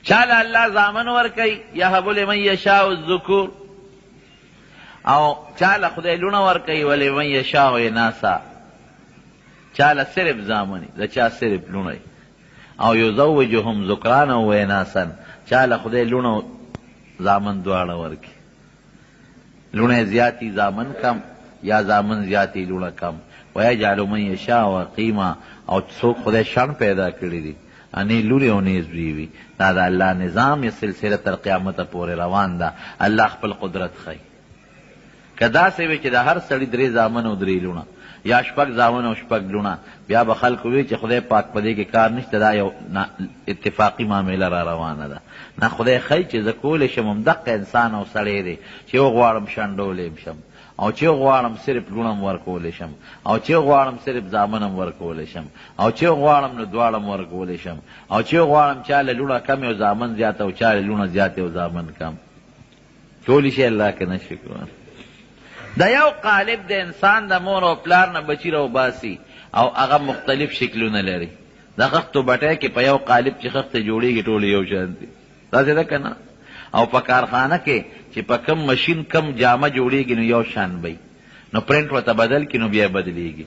چا له الله زامن ورکوي، یهب لمن یشاء الذکور، او چا له خدای لوڼه ورکوي، ولمن یشاء اناثا، چا له صرف زامن وي، د چا صرف لوڼه وي، او یزوجهم ذکرانا و اناثا، چا له خدای لوڼه او زامن دواړه ورکړي. لوڼه یې زیات وي زامن کم، یا زامن زیات وي لوڼه کم. ویجعل من یشاء عقیما، او څوک خدای شنډ پیدا کړي دي، نۀ لورې او نۀ زوی وي. دا د الله نظام یا سلسله تر قیامته پورې روان ده. الله خپل قدرت ښیي. که داسې وي چې د هر سړي درې زامن او درې لوڼه یا شپږ زامن او شپږ لوڼه، بیا به خلکو وي چې خدای پاک په دې کې کار نشته، دا یو اتفاقي معامله را روانه ده. نه، خدای ښیي چې زه کولی شم همدقه انسان او سړی دی چې وغواړم شنډولی هم شم او چې وغواړم صرف لوڼه هم ورکولی شم او چې وغواړم صرف زامن هم ورکولی شم او چې وغواړم نو دواړه هم ورکولی شم او چې وغواړم چا له لوڼه کمې او زامن زیات او چا له لوڼه زیاتې او زامن کم. کولی شي الله که نه شي کولی. د یو قالب د انسان د مور او پلار نه بچي راوباسي او هغه مختلف شکلونه لري. د خښتو بټۍ کې په یو قالب چې خښتې جوړېږي ټولې یو شان دي، داسې ده که نه؟ او په کارخانه کې چې په کوم مشین کوم جامه جوړېږي نو یو شان به وي، نو پرنټ ورته بدل کړي نو بیا بدلېږي.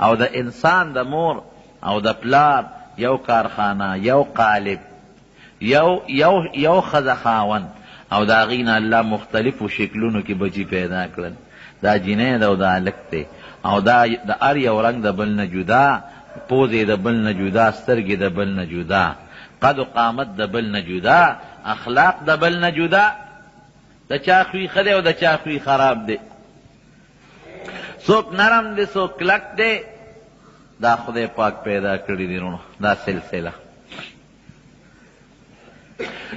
او د انسان د مور او د پلار یو کارخانه، یو قالب، یو یو یو ښځه خاوند او د هغوی نه الله مختلفو شکلونو کې بچي پیدا کړل. دا جینۍ ده او دا هلک دی او دا د هر یو رنګ د بل نه جدا، پوزې د بل نه جدا، سترګې د بل نه جدا، قد و قامت د بل نه جدا، اخلاق د بل نه جدا. د چا خوی ښه دی او د چا خوی خراب دی، څوک نرم دی څوک کلک دی، دا خدای پاک پیدا کړي دي وروڼو دا سلسله.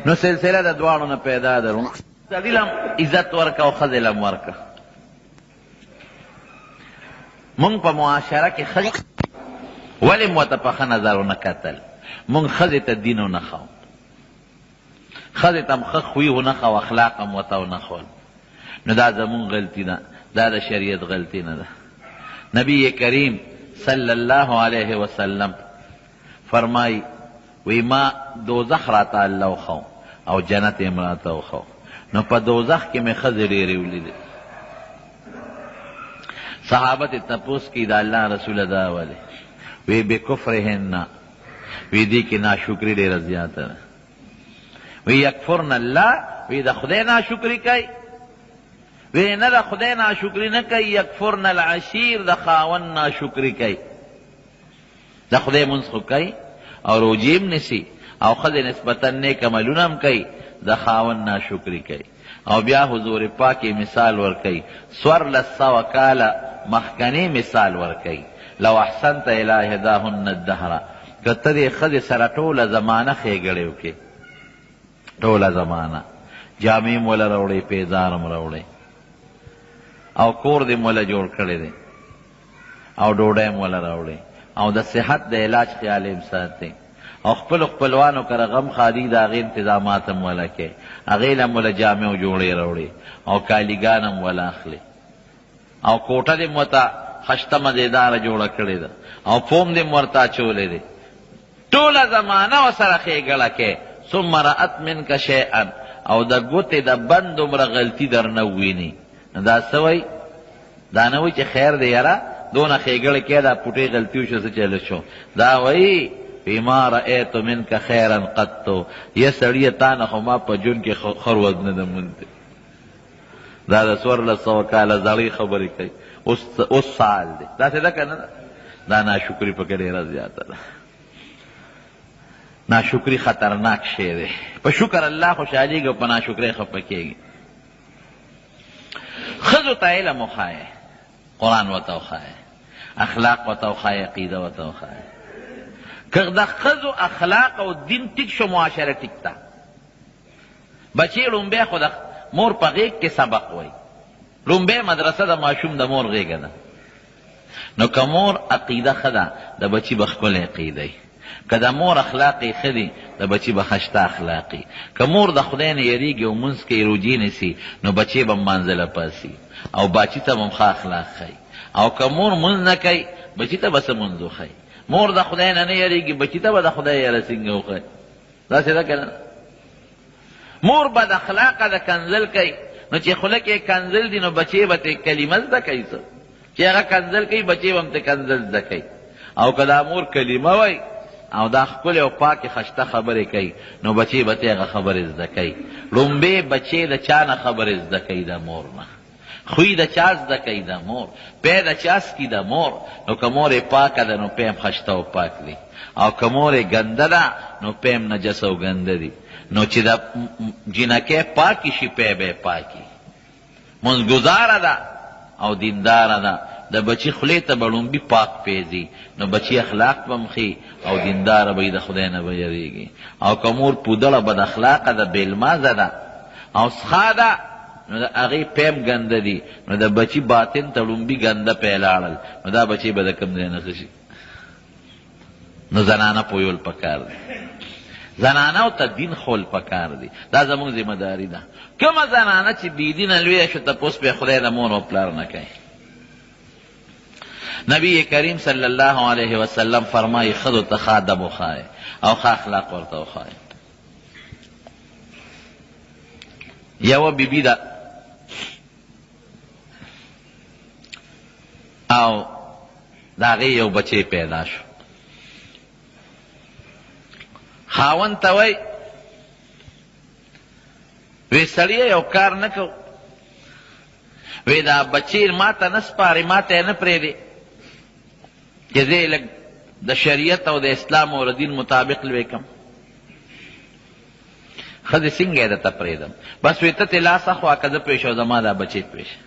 نو سلسله د دواړو نه پیدا ده وروڼو. سړي له هم عزت ورکړه او ښځې له هم ورکړه. مونږ په معاشره کې ښځې ولې مو ورته په ښه نظر ونه کتل؟ مونږ ښځې ته دین ونه ښوو، ښځې ته هم ښه خوی ونه ښوو، اخلاق هم ورته ونه ښول. نو دا زمونږ غلطي ده، دا د شریعت غلطي نه ده. نبی کریم صلی الله علیه وسلم فرمايي، وي ما دوزخ راته الله وښو او جنت يې هم راته وښو، نو په دوزخ کې مې ښځې ډېرې ولیدې. صحابه ترې تپوس کوي، د الله رسوله دا ولې؟ وي بکفرهن، وي دې کې ناشکري ډېره زیاته ده. وي یکفرن الله، وي د خدای ناشکري کوي؟ وي نه د خدای ناشکري نه کوي، یکفرن العشیر، د خاوند ناشکري کوي. د خدای لمونځ خو کوي او روژې هم نیسي او ښځې نسبتا نیک عملونه هم کوي، د خاوند ناشکري کوي. او بیا حضور پاک یې مثال ورکوي، 1400 کاله مخکنی مثال ورکوي، لو احسنت الی احداهن الدهر، که ته دې ښځې سره ټوله زمانه ښېګړې وکړې، ټوله زمانه جامې هم وله راوړې، پیزار هم راوړې او کور دې هم وله جوړ کړی دی، او ډوډۍ هم وله راوړې او د صحت د علاج خیال یې هم ساتې او خپلو خپلوانو کره غم ښادي د هغې انتظامات هم وله کوې، هغې له هم وله جامې او جوړې راوړې او کالیګان هم وله اخلې او کوټه دې هم ورته خشته مزېداره جوړه کړې ده او فوم دې هم ورته اچولی دی، ټوله زمانه ورسره ښېګړه کوې، ثم رأت منک شیئا او د ګوتې د بند دومره غلطي درنه وویني نو دا څه وایي؟ دا نه وایي چې خیر دی یاره دونه ښېګړې کوې دا پوټې غلطي وشوه څه چل شو، دا وایي وی ما رأیت منک خیرا قط، یه سړیه تا نه خو ما په ژوند کې ښه ورځ نه ده موندلې. دا د 1400 کاله زړې خبرې کوي، اوس اوس سال دی، داسې ده که نه ده؟ دا ناشکري پکې ډېره زیاته ده. ناشکري خطرناک شی دی. په شکر الله خوشحالېږي او په ناشکرۍ خفه کېږي. ښځو ته علم وښایه، قرآن ورته وښایه، اخلاق ورته وښایه، عقیده ورته وښایه. که د ښځو اخلاق او دین ټیک شو، معاشره ټیک ده. بچی ړومبی خو د مور په غېږ کې سبق وایي. ړومبی مدرسه د ماشوم د مور غېږه ده. نو که مور عقیده ښه ده، د بچي به ښکلې عقیده وي. که د مور اخلاق یې ښه دي، د بچي به خشته اخلاق وي. که مور د خدای نه یریږي او لمونځ کوي، روژې نیسي، نو بچی به لمانځه له پاڅي او باچي ته به هم ښه اخلاق ښیي. او که مور لمونځ نه کوي، بچي ته به څه لمونځ وښیي؟ مور د خدای نه نه یریږي، بچي ته به د خدای یره څنګه وښیي؟ داسې ده که نه؟ مور بد اخلاقه ده، کنځل کوي، نو چې خوله کې کنځل دي نو بچی به ترې کلمه زده کوي. څه چې هغه کنځل کوي بچی به هم ترې کنځل زده کوي. او که دا مور کلمه وایي او دا ښکلې او پاکې خشته خبرې کوي نو بچی به ترې هغه خبرې زده کوي. ړومبی بچی د چا نه خبرې زده کوي؟ د مور نه. خوی د چا زده کوي؟ د مور. پی د چا څکي؟ د مور. نو که مور یې پاکه ده نو پی هم خشته او پاک دي، او که مور یې ګنده ده نو پی هم نجس او ګنده دي. نو چې د جینکۍ پاکې شي پی به یې پاکي. لمونځ ګزاره ده او دینداره ده، د بچي خولې ته به ړومبي پاک پی ځي، نو بچي اخلاق به هم ښي او دینداره به وي، د خدای نه به یریږي. او که مور پودړه بد اخلاقه ده، بې لمازه ده او سخا ده، نو د هغې پی هم ګنده دي، نو د بچي باطن ته ړومبي ګنده پی لاړل، نو دا بچی به د کوم ځای نه ښه شي؟ نو زنانه پویول پکار دي، زنانو ته دین ښول پکار دي، دا زموږ ذمه داري ده. کومه زنانه چې بې دینه لویه شو، تپوس به خدای د مور او پلار نه کوي. نبی کریم صلی الله علیه وسلم فرمایي ښځو ته ښه ادب وښایئ او ښه اخلاق ورته وښایئ. یوه بیبي ده او د هغې یو بچی پیدا شو. خاوند ته وایي، وی سړیه یو کار نه کوو، وی دا بچی ما ته نه سپارې، ما ته یې نه پرېږدې چې زه یې لږ د شریعت او د اسلام او د دین مطابق لوی کړم. ښځې څنګه یې درته پرېږدم؟ بس وی ته ترې لاس اخوا که زه پوه شم، زما دا بچی پوه شه.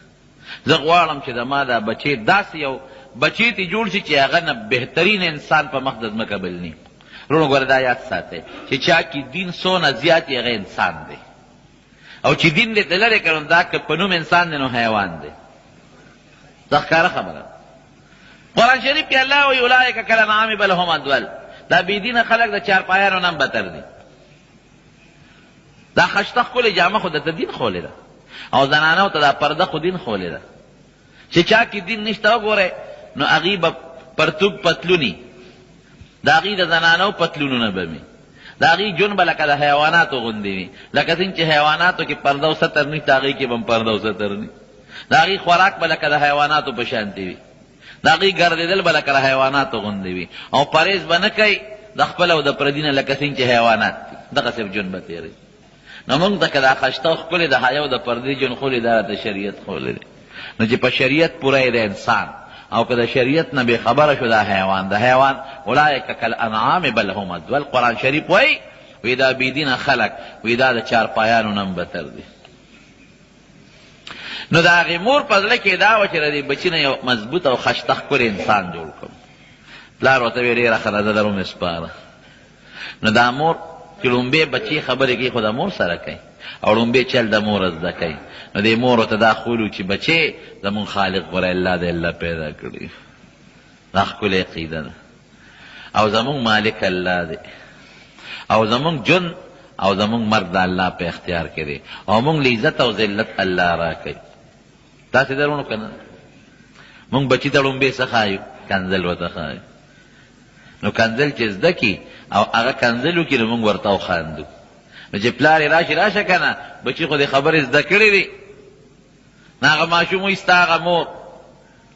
زه غواړم چې زما دا بچی داسې یو بچی ترې جوړ شي چې هغه نه بهترین انسان په مخ د ځمکه بل نی. وروڼو ګوره دا یاد ساتئ چې چا کې دین څونه زیات وي هغه انسان دی، او چې دین دې ته لرې کړ نو دا که په نوم انسان دی نو حیوان دی. دا ښکاره خبره ده. قرآن شریف کې الله وایي اولئک کالانعام بل هم اضل. دا بې دینه خلک د چارپایانو نه هم بتر دي. دا خشته ښکلې جامه خو درته دین ښولې ده، او زنانو ته دا پرده خو دین ښولې ده. چې چا کې دین نشته وګورئ نو هغوی به پرتوګ پتلوني، د هغوی د زنانو پتلونونه به وي، د هغوی ژوند به لکه د حیواناتو غوندې وي، لکه څنګه چې حیواناتو کې پرده او ستر نشته هغوی کې به هم پرده او ستر ني. د هغوی خوراک به لکه د حیواناتو په شانتې وي، د هغوی ګرځېدل به لکه د حیواناتو غوندې وي، او پرهېز به نه کوي د خپل او د پردي نه لکه څنګه چې حیوانات دي، دغسې به ژوند به تېروي. نو موږ ته که دا خشته او ښکلې د حیا او د پردې ژوند ښولې، دا راته شریعت ښولی دی. نو چې په شریعت پوره یې د انسان، او که د شریعت نه بې خبره شو دا حیوان د حیوان، اولئک کالانعام بل هم اضل. قرآن شریف وایي وی دا بې دینه خلک وی دا د چارپایانو نه هم بتر دي. نو د هغې مور په زړه کې دا وه چې د دې بچي نه یو مضبوط او خشته ښکلی انسان جوړ کړم. پلار ورته ویل ډېره ښه ده، زه در ومې سپاره. نو دا مور چې ړومبی بچی خبرې کوي خو د مور سره کوي، او ړومبی چل د مور زده کوي. نو دې مور ورته دا ښولو چې بچی زمونږ خالق غوره الله دی، الله پیدا کړی، دا ښکلې عقیده ده، او زمونږ مالک الله دی، او زمونږ ژوند او زمونږ مرګ د الله په اختیار کې دی، او مونږ له عزت او ذلت الله راکوي. داسې ده وروڼو که نه؟ مونږ بچي ته ړومبی څه ښایو؟ کنځل ورته ښایو. نو کنځل چې زده کړي او هغه کنځل وکړي نو مونږ ورته وخاندو. نو چې پلار یې راشي، راشه که نه بچي خو دې خبرې زده کړې دي. نو هغه ماشوم وایي ستا هغه مور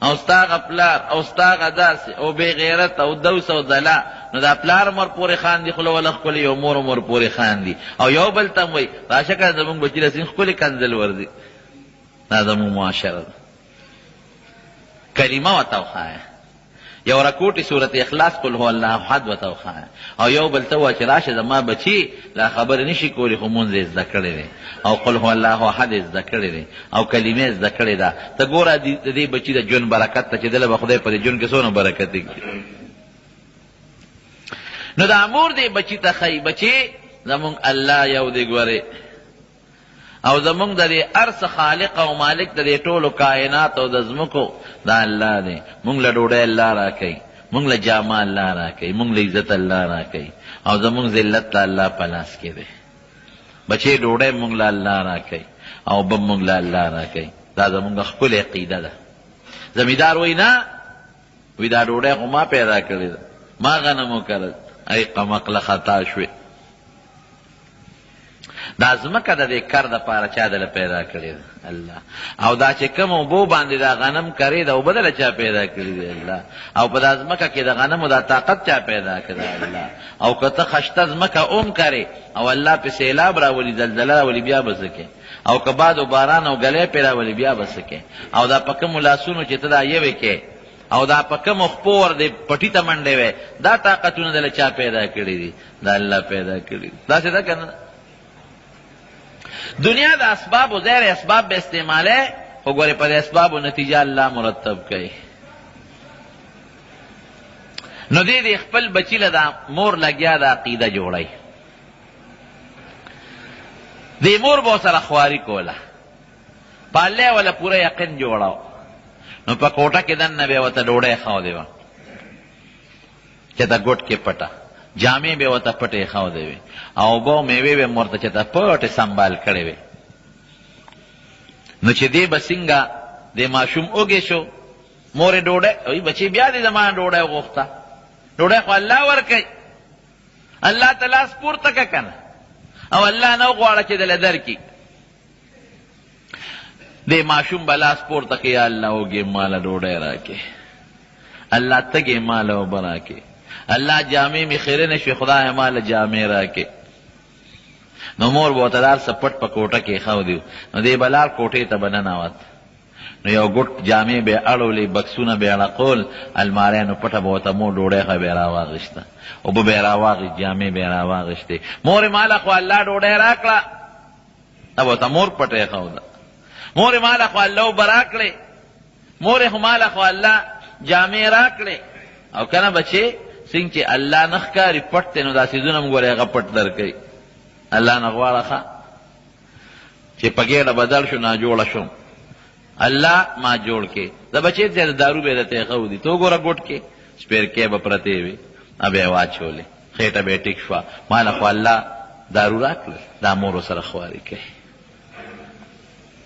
او ستا هغه پلار او ستا هغه داسې او بې غیرته او دوس او دلا. نو دا پلار هم ورپورې خاندي، خوله وله ښکلې، یو مور هم ورپورې خاندي، او یو بل ته هم وایي راشه که نه زمونږ بچي له څنګه ښکلې کنځل ورځي. دا زموږ معاشره ده. کلمه ورته وښایه، یو رکوټي سورت اخلاص قل هو الله احد ورته وښایه، او یو بل ته ووایه چې راشه زما بچي لا خبرې نه شي کولی خو لمونځ یې زده کړی دی، او قل هو الله احد یې زده کړی دی، او کلمه یې زده کړې ده. ته ګوره د دې بچي د ژوند برکت ته چې ده له به خدای په دې ژوند کې څونه برکت کړي. نو دا مور دې بچي ته ښایي، بچي زمونږ الله یو دی ګورې، او زمونږ د دې هر څه خالق او مالک د دې ټولو کائنات او د ځمکو دا الله دی. مونږ له ډوډۍ الله راکوي، مونږ له جامه الله راکوي، مونږ له عزت الله راکوي، او زمونږ ذلت د الله په لاس کې دی. بچې ډوډۍ مونږ له الله راکوي او اوبه مونږ له الله راکوي. دا زمونږ ښکلې عقیده ده. زمیندار وایي نه، وایي دا ډوډۍ خو ما پیدا کړې ده، ما غنم وکرل. ای قمقله خطا شوې. دا ځمکه د دې کر دپاره چا دله پیدا کړې ده؟ الله. او دا چې کوم اوبو باندې دا غنم کرې دا اوبه دله چا پیدا کړي دي؟ الله. او په دا ځمکه کې د غنمو دا طاقت چا پیدا کړی؟ الله. او که ته خشته ځمکه اوم کرې او الله پې سیلاب راولي، زلزله راولي، بیا به څه کې؟ او که باد و باران او ږلۍ پې راولي، بیا به څه کې؟ او دا په کومو لاسونو چې ته دا یوې کې او دا په کومو خپو ور دې پټي ته منډې وې، دا طاقتونه دله چا پیدا کړي دي؟ دا الله پیدا کړي دي. داسې ده که نه؟ دنیا د اسبابو ځای دی، اسباب به استعمالوې، خو ګورې په دې اسبابو نتیجه الله مرتب کوي. نو دې دې خپل بچي له دا مور لګیا د عقیده جوړوي. دې مور به ورسره خواري کوله، په الله یې وله پوره یقین جوړاو. نو په کوټه کې دننه به یې ورته ډوډۍ ښودې وه، چې ته ګوټ کې پټه، جامې به یې ورته پټې اېښودې وې او اوبه او مېوې به یې ورته چېرته پټې سنبال کړې وې. نو چې دی به څنګه دې ماشوم وږی شو، مور یې ډوډۍ وایي، بچې بیا دې زما نه ډوډۍ وغوښته، ډوډۍ خو الله ورکوي، الله ته لاس پورته که که نه، او الله نه وغواړه چې دله درکړي. دې ماشوم به لاس پورته کړي، یا الله وږی یم ماله ډوډۍ راکړې، الله تږی یم ماله اوبه راکړې، الله جامې مې خیرنې شوې خدایه ماله جامې راکړې. نو مور به ورته دا هر څه پټ په کوټه کې ایښودي وو. نو دی به لاړ کوټې ته به ننوت، نو یو ګوټ جامې به یې اړولې، بکسونه به یې اړقول، المارۍ نو پټه به ورته مور ډوډۍ خو به یې راواخیسته، اوبه به یې راواخیست، جامې به یې راواخیستې. مورې ماله خو الله ډوډۍ راکړه، دا به ورته مور پټه ایښوده. مورې ماله خو الله اوبه راکړې، مورې خو ماله خو الله جامې راکړې. او که نه بچې، څنګه چې الله نه ښکاري پټ دی، نو دا څیزونه هم ګورې هغه پټ درکوي. الله نه غواړه ښه چې په ګېډه بدل شو، ناجوړه شوم، الله ما جوړ کې. د بچې ته د دارو به درته ایښودي، ته وګوره ګوټ کې سپېرکې به پرتې وي، به یې واچولې، خېټه به یې ټیک شوه، ماله خو الله دارو راکړل. دا مور ورسره خواري کوي.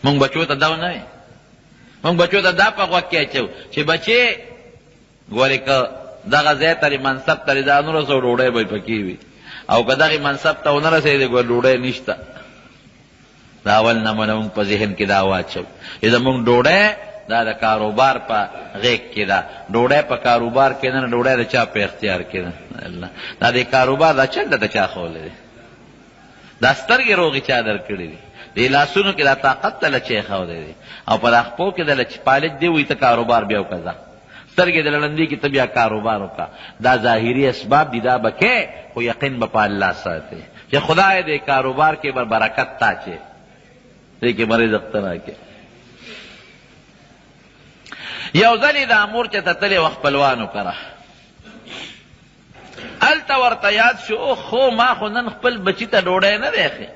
موږ بچو ته دا نه وایو، موږ بچو ته دا په غوږ کې اچوو چې بچې ګورې که دغه ځای ته منصب ته دې ځان ورسوو ډوډۍ به پکې وي، او که دغې منصب ته ونه رسېدې ګوره ډوډۍ نشته. دا اول نه مو موږ په ذهن کې دا واچوو چې زموږ ډوډۍ دا د کاروبار په غېږ کې ده، ډوډۍ په کاروبار کې نه، ډوډۍ د چا په اختیار کې ده؟ الله. دا د کاروبار دا چل د چا ښوولی دی؟ دا سترګې روغې چا درکړې دي؟ دې لاسونو کې دا طاقت دله چا ایښودی دی؟ او په دا خپو کې دله چې پالج دی وایي ته کاروبار بیا وکړه، ځه سترګې دله ړندې کړي ته بیا کاروبار وکړه. دا ظاهري اسباب دي، دا به کوې خو یقین به په الله ساتې چې خدای دې کاروبار کې به برکت تا چې دې کې به رزق ته راکړې. یو ځل یې دا مور چېرته تللې وه خپلوانو کره، هلته ورته یاد شو، اوخو ما خو نن خپل بچي ته ډوډۍ نه دی ایښې،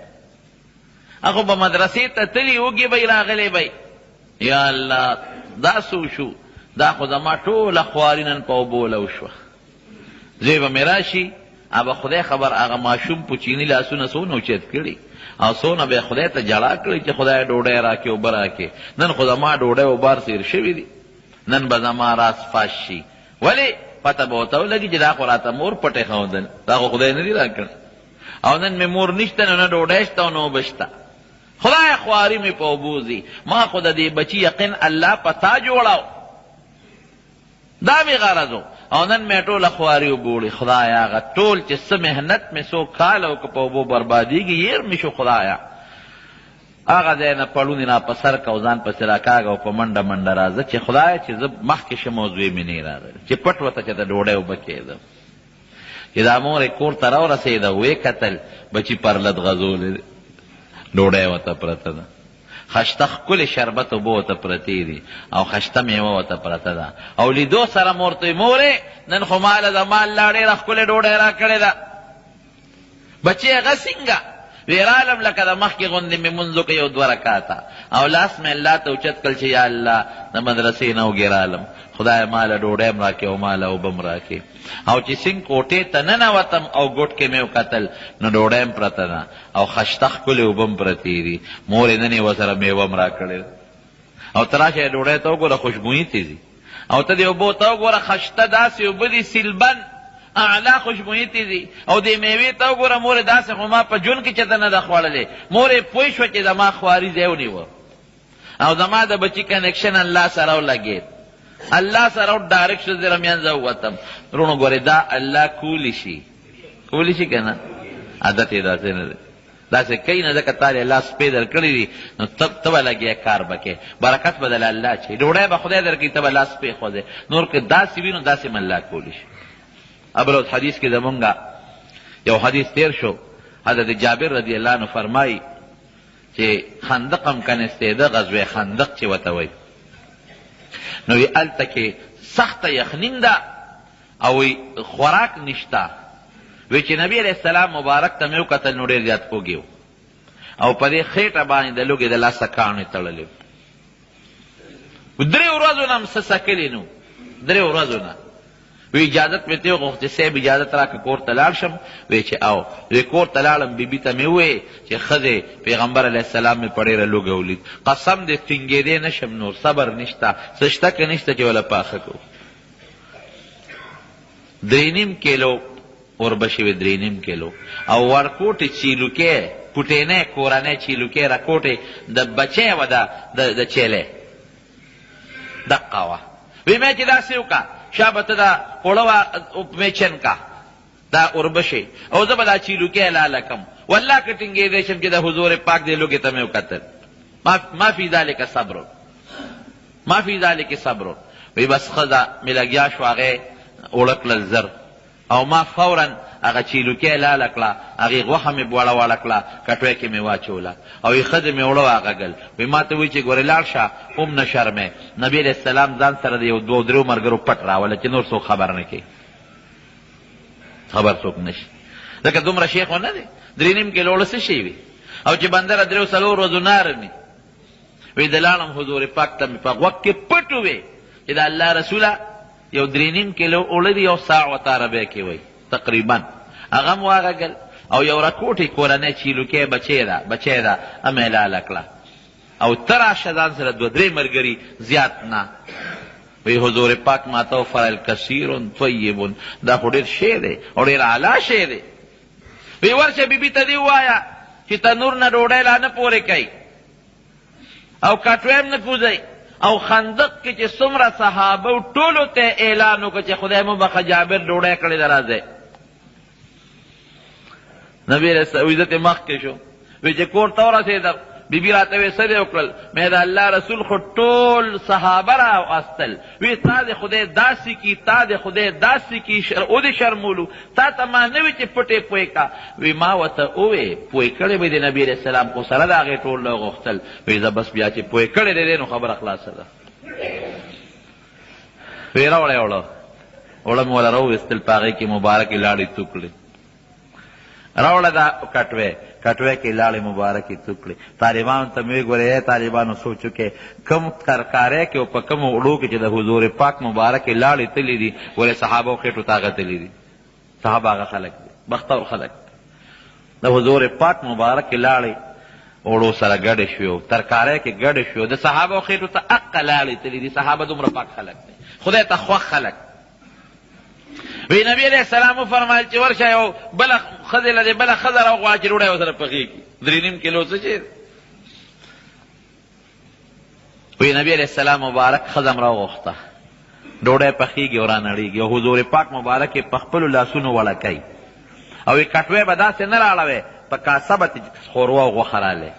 هغه به مدرسې ته تللي وږي به یې راغلي به یې. یا الله دا څه وشو، دا خو زما ټوله خواري نن په اوبو لو شوه. زوی به مې راشي، هغه خدای خبر هغه ماشوم په چیني لاسونه څونه اوچت کړي او څونه به یې خدای ته ژړا کړې چې خدای ډوډۍ راکړې اوبه راکړې، نن خو زما ډوډۍ اوبه هر څه هېر شوي دي، نن به زما راز فاش شي. ولې؟ پته به ورته ولګي چې دا خو راته مور پټې ښودل، دا خو خدای نه دي راکړي، او نن مې مور نشته نو نه ډوډۍ شته او نه اوبه شته. خدایه خواري مې په اوبو ځي، ما خو د دې بچي یقین الله په تا جوړاو، دا مې غرض و، او نن مې ټوله خواري اوبو وړي. خدایه هغه ټول چې څه محنت مې څو کاله وکړ په اوبو بربادېږي، هېر مې شو. خدایه هغه ځای نه پړونی را په سر که او ځان پسې راکاږه او په منډه منډه راځه چې خدایه چې زه مخکې شم او زوی مې نه راغلی چې پټ ورته چې د ډوډۍ اوبه کېدم. چې دا مور یې کور ته راورسېده ویې کتل بچي پرلت غځولی دی، ډوډۍ ورته پرته ده، خشته ښکلې شربت اوبه ورته پرتې دي او خشته مېوه ورته پرته ده. او لیدو سره مور ته وایي مورې نن خو ماله زما الله ډېره ښکلې ډوډۍ راکړې ده. بچی هغه څنګه؟ وی رالم لکه د مخکې غوندې مې مونځ وکړ یو دوه رکعته او لاس مې الله ته اوچت کړ چې یا الله د مدرسې نه وږی رالم، خدایه ماله ډوډۍ هم راکړې او ماله اوبه هم راکړې. او چې څنګه کوټې ته ننوتم او ګوټ کې مې وکتل نو ډوډۍ هم پرته ده او خشته ښکلې اوبه هم پرتې دي، مور یې نن یې ورسره مېوه هم راکړې ده. او ته راشه ډوډۍ ته وګوره خوشبويي ترې ځي، او ته دې اوبو ته وګوره خشته داسې اوبه دي سیلبن. اعلی خوشبویي ترې ځي او دې مېوې ته وګوره مورې داسې خو ما په ژوند کې چېرته نه ده خوړلې. مور یې پوه شوه چې زما خواري ځای ونیوه او زما د بچي کنکشن الله سره ولګېد. الله سره ډایرکټ شو زه له منځه ووتم. وروڼو ګورئ دا الله کولی شي، کولی شي که نه؟ عادت یې داسې نه دی. داسې کوي نه ځکه تا دې الله سپی درکړي دي نو ته ته به لګیا کار به کوې برکت به دله الله اچوي ډوډۍ به خدای درکوي ته به لاس پرې خوځې نور که داسې وي نو داسې هم الله کولی شي. ابل حدیث کې زمونږ یو حدیث تیر شو حضرت جابر رضی الله عنه فرمایي چې خندق هم کنستېده غزوه خندق چې ورته وایي نو وی هلته کې سخته یخني ده او وی خوراک نشته وی چې نبی علیه السلام مبارک ته مې وکتل نو ډېر زیات وږی و او په دې خېټه باندې د لوږې د لاسه کاڼي تړلي وو. درې ورځو نه هم څه څکلي نه وو، درې ورځو نه. وی اجازت مې ترې وغوښت چې صاحب اجازت راکړه کور ته لاړ شم، وی چې او. وی کور ته لاړم بیبي ته مې وویې چې ښځې پیغمبر علیه السلام مې په ډېره لوږه ولید، قسم دی ټینګېدی نه شم نور، صبر نشته، څه شته که نشته چې وله پاخه کړو. درې نیم کیلو اوربشې وې، درې نیم کیلو او ورکوټې چیلوکې، کوټینۍ کورنۍ چیلوکې رکوټې د بچی وه د د چیلې دقه وه. وی مې چې داسې وکړه شابه ته دا اوړه وا میچن کا دا اوربشې او زه به دا چیلوکې لاله کم والله که ټینګېدی شم چې د حضور پاک دې لوږې ته مې وکتل ما فی ذلک صبر ما فی ذلک صبر. وی بس ښځه مې لګیا شوه هغې اوړه کړل زر او ما فورا هغه چیلوکی لاله کړه هغې غوښه مې وړه وړه کړه کټوی کې مې واچوله او وی ښځې مې اوړه واغږل وی ماته وی چې ګورې لاړ شه هم نه شرمې نبی علیه السلام ځان سره د یو دوو دریو ملګرو پټ راوله چې نور څوک خبر نه کړي خبر څوک نه شي ځکه دومره شی خو نه دی درې نیم کیلو اوړه څه شی وي او چې بنده له دریو څلور ورځو نه ارمي وی د لاړم حضور پاک ته مې په غوږ کې پټ ووی چې د الله رسوله یو درې نیم کیلو اوړه دي یو صاع ورته عربی کې وایي تقریبا هغه هم واغږل او یو رکوټې کورنۍ چیلوکی بچی ده بچی ده هم یې لاله کړه او ته راشه ځان سره دوه درې ملګري زیات نه وی حضور پاک ماته وفرمایل کثیر طیب دا خو ډېر شی دی او ډېر اعلی شی دی وی ورشه بیبي ته دې ووایه چې تنور نه ډوډۍ لا نه پورې کوي او کټوی هم نه کوزوي او خندق کې چې څومره صحابه وو ټولو ته اعلان وکړ چې خدای مو بخښه جابر ډوډۍ کړې ده راځئ نبی علیه السلام عزت مخکې شو وی چې کور ته ورسېدم بیبي راته وی څه دې وکړل مې د الله رسول خو ټول صحابه را واستل وی تا دې خدای داسې کی تا دې خدای داسې کی او دې شرمولو تا ته ما نه وی چې پټې پوی کا وی ما ورته ووی پوی کړی به د نبی علیه السلام خو سره د هغې ټول له غوښتل وی زه بس بیا چې پوی کړی دی نو خبره خلاصه ده وی راوړی اوړه اوړه مې وله راوویستل په هغې کې مبارکې لاړې تو کړې راوړه دا کټوی کټوی کې لاړې مبارکې تو کړې طالبانو ته مې وویل ګورئ ای طالبانو سوچ وکړئ کوم ترکارۍ کې او په کومو اوړو کې چې د حضور پاک مبارکې لاړې تللې دي ګورئ صحابو خېټو ته هغه تللي دي صحابه هغه خلک دي بختور خلک د حضور پاک مبارکې لاړې اوړو سره ګډې شوې او ترکارۍ کې ګډې شوې د صحابو خېټو ته اقه لاړې تللې دي صحابه دومره پاک خلک دي خدای ته خوښ خلک وی نبی علیه السلام وفرمایل چې ورشه یو بله ښځې له دې بله ښځه راوغواړه چې ډوډۍ ورسره پخېږي درې نیم کیلو څه شی وی نبی علیه السلام مبارک ښځه هم راوغوښته ډوډۍ پخېږي او رانړېږي او حضور پاک مبارک یې په خپلو لاسونو وړه کوي او وی کټوی به داسې نه راړوی په کاسه به ترې ښوروا او غوښه رالی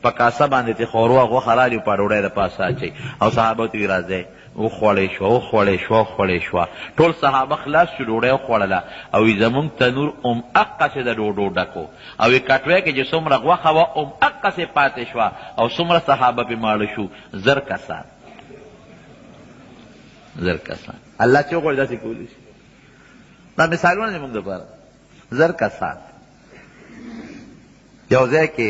په کاسه باندې ترې ښوروا او غوښه رالي او په ډوډۍ د پاسه اچوي او صحابه ته وي راځئ وخوړې شوه وخوړې شوه وخوړې شوه ټول صحابه خلاص شو ډوډۍ وخوړله او وي زمونږ تنور هم اقسې د ډوډو ډک و او وي کټوی کې چې څومره غوښه وه هم اقسې پاتې شوه او څومره صحابه پې ماړه شو 1000 کسان 1000 کسان الله چې وغواړي داسې کولی شي دا مثالونه دي موږ دپاره 1000 کسان یو ځای کې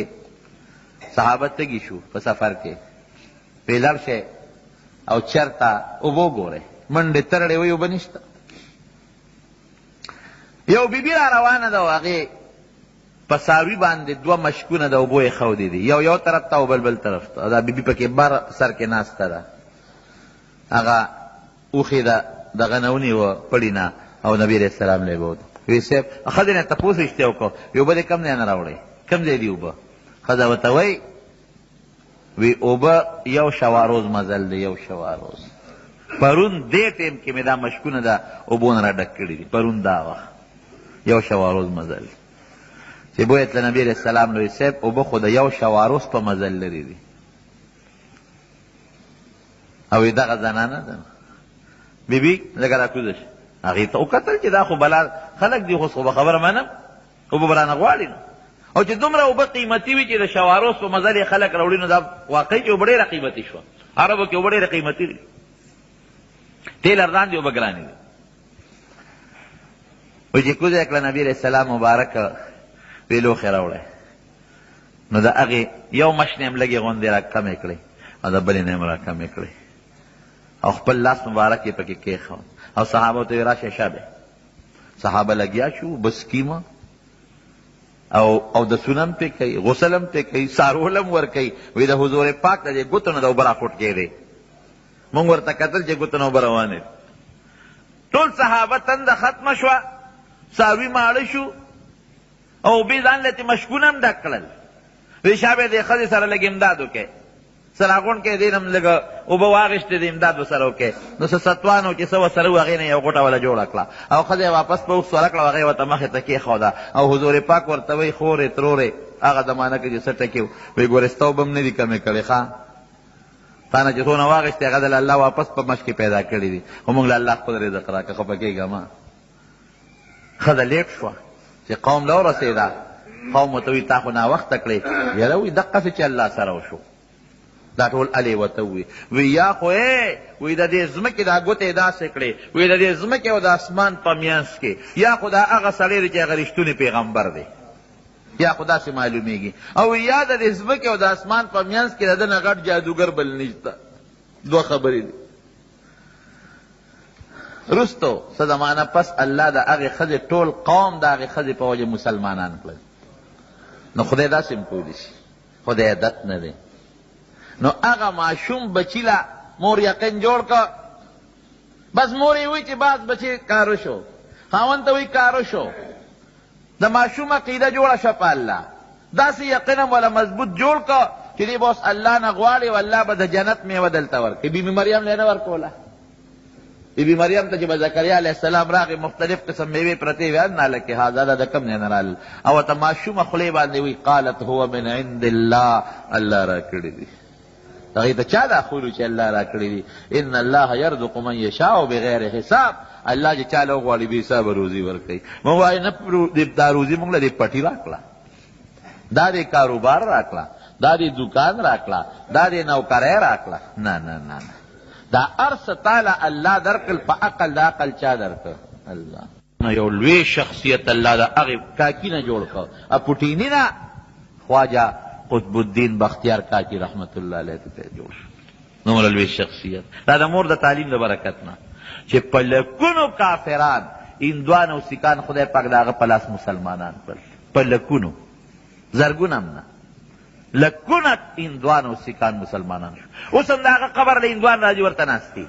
صحابه تږي شو په سفر کې وی لاړ شئ او چرته اوبه وګورئ منډې ترړې وایي اوبه نشته یو بیبي را روانه ده او هغې په څاروي باندې دوه مشکونه د اوبو ایښودې دي یو یو طرف ته او بل بل طرف ته دا بیبي پکې بر سر کې ناسته ده هغه اوښې ده دغه نه ونیوه پړي نه او نبي علیه السلام له یې بوته. وی صاحب ښځې نه تپوس رښتیا وکړو، وی اوبه دې کوم ځای نه راوړې، کوم ځای دي اوبه؟ ښځه ورته وایي وی اوبه یو شواروز مزل دی، یو شواروز. پرون دې ټیم کې مې دا مشکونه د اوبو نه را ډک کړي دي، پرون دا وخت یو شواروز مزل. چې بویه تله نبي علیه السلام له وی صاحب اوبه خو د یو شواروز په مزل لرې دي. او وی دغه زنانه ده بی بی لږه راکوزه شه. هغې ته وکتل چې دا خو بلا خلک دي، خو به خبره منم، اوبه به رانه غواړي نو. او چې دومره اوبه قیمتي وي چې د شواروز په مزل یې خلک راوړي، نو دا واقعي چې اوبه ډېره قیمتي شوه. عربو کې اوبه ډېرې قیمتي دي، تیل ارزان دي، اوبه ګرانې دي. وایي چې کوزه یې کړه، نبي علیه السلام مبارک وی لوښی راوړی، نو د هغې یو مش نه یې هم لږې غوندې را کمې کړې او د بلې نه یې هم را کمې کړې او خپل لاس مبارک یې پکې کېښود او صحابو ته یې راشه شابه. صحابه لګیا شو بس کیمه او او د سونه هم پرې کوي، غسل هم پرې کوي، څاروول هم ورکوي. وایي د حضور پاک د دې ګوتو نه د اوبه راخوټکېدې، موږ ورته کتل چې ګوتو نه اوبه روانې دي. ټول صحابه تنده ختمه شوه، څاروي ماړه شو او اوبه ځان له ترې مشکونه هم ډک کړل. وایي شابه دې ښځې سره لږ امداد وکړئ، څه راغونډ کړئ، دې نه هم لږ اوبه واخیستې، د امداد ورسره وکړئ. نو څه ستوان و چې څه ورسره وو، هغې نه یې یوه غوټه وله جوړه کړه او ښځه یې واپس په اوښ سوره کړه او هغه یې ورته مخې ته کېښوده. او حضور پاک ورته وایي خورې ترورې، هغه زمانه کې چې څه ټکي وو، وایي ګورې ستا اوبه هم نه دي کمې کړې، ښه تا نه چې څونه واخیستې هغه دله الله واپس په مشک کې پیدا کړي دي، خو موږ له الله خپل رزق راکړه، خفه کېږه مه. ښځه لیټ شوه چې قوم له ورسېده، قوم ورته وایي تا خو ناوخته کړې. یاره وایي دقسې چې الله سره وشو دا ټول الې ورته ووایي. وایي یا خو یې وایي د دې ځمکې دا ګوتې یې داسې کړې، وایي د دې ځمکې او د اسمان په منځ کې یا خو دا هغه سړی دی چې هغه رښتونی پیغمبر دی، یا خو داسې معلومیږي، او یا د دې ځمکې او د اسمان په منځ کې د ده نه غټ جادوګر بل نشته. دوه خبرې دي. وروسته څه زمانه پس الله د هغې ښځې ټول قوم د هغې ښځې په وجه مسلمانان کړل. نو خدای داسې هم کولی شي، خدای عادت نه دی. نو هغه ماشوم بچي له مور یقین جوړ کړ، بس مور یې وایي چې بس بچي کار وشو، خاوند ته وایي کار وشو، د ماشوم عقیده جوړه شوه په الله، داسې یقین هم وله مضبوط جوړ کړ چې دی به اوس الله نه غواړي او الله به د جنت میوه دلته ورکوي. بي بي مریم له یې نه ورکوله. بي بي مریم ته چې به زکریا علیه السلام راغی، مختلف قسم میوې پرتې وې، انا لک هذا، دا د کوم ځای نه رالل؟ او ورته ماشومه خولې باندې وایي قالت هو من عند الله، الله راکړي دي. هغې ته چا دا ښوولي چې الله راکړي دي؟ ان الله یرزق من یشاء بغیر حساب، الله چې چا له وغواړي بې حسابه روزي ورکوي. موږ وایو نه دا روزي موږ له دې پټي راکړه، دا دې کاروبار راکړه، دا دې دوکان راکړه، دا دې نوکرۍ راکړه. نه نه نه نه، دا هر څه تا له الله درکړل، په عقل د عقل چا درکړ؟ الله. نو یو لوی شخصیت الله د هغې کاکي نه جوړ کړ، اپوټیني نه خواجه قطب الدین بختیار کاکي رحمت الله علیه ته جوړ شو. دومره لوی شخصیت دا د مور د تعلیم د برکت نه چې په لکونو کافران هندوان او سیکان خدای پاک د هغه په لاس مسلمانان کړل، په لکونو، زرګونه هم نه، لکونه هندوان او سیکان مسلمانان شو. اوس هم د هغه قبر له هندوان راځي ورته ناست دي،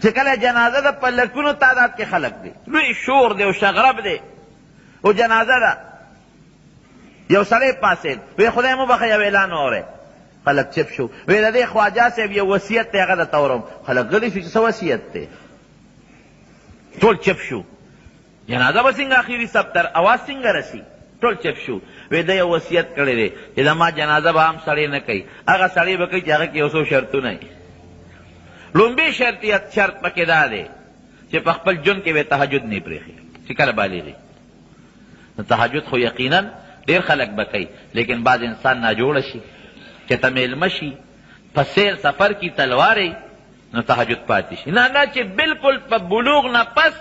چې کله جنازه ده په لکونو تعداد کې خلک دي، لوی شور دی او شغرب دی او جنازه ده. یو سړی پاڅېد، وی خدای مو بخښه یو اعلان واورئ. خلک چپ شو. وی د دې خواجه صاحب یو وصیت دی هغه درته اورم. خلک غلي شو چې څه وصیت دی؟ ټول چپ شو. جنازه به څنګه اخیري صف تر اواز څنګه رسي؟ ټول چپ شو. وی ده یو وصیت کړی دی چې زما جنازه به عام سړی نه کوي، هغه سړی به کوي چې هغه کې یو څو شرطونه وي. لومبی شرطیت شرط پکې دا دی چې په خپل ژوند کې به تهجد نه پرېښي چې کله بالغ وي. نو تهجد خو یقینا ډېر خلک به کوي، لیکن بعض انسان ناجوړه شي، چې ته مېلمه شي، په سیر سفر کې تلوارې، نو تهجد پاتې شي. نه نه، چې بالکل په بلوغ نه پس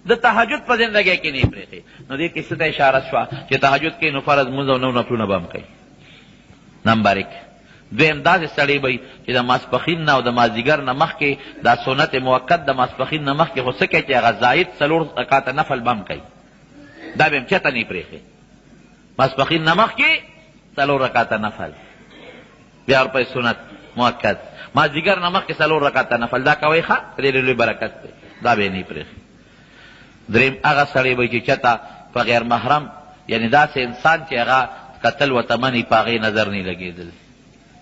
د تهجد په زندګۍ کې نه پرېښي. نو دې کې څه ته اشاره شوه چې تهجد کوي نو فرض لمونځ او نور نفلونه به هم کوي. نمبر ایک. دویم داسې سړی به وي چې د ماسپښین نه او د مازدیګر نه مخکې دا سنت موقت د ماسپښین نه مخکې خو څه کوي چې هغه زاید څلور رکعته نفل به هم کوي، دا به هم چېرته نه پرېښي. ماسپښین نه مخکې څلور رکعته نفل، بیا ورپسې سنت مؤکد، مازدیګر نه مخکې څلور رکعته نفل، دا کوئ ښه، په دې ډېر لوی برکت دی، دا به یې نه پرېښي. دریم هغه سړی به چې چته په غیر محرم یعنی داسې انسان چې هغه کتل ورته مني په هغې نظر نه لګېدلی،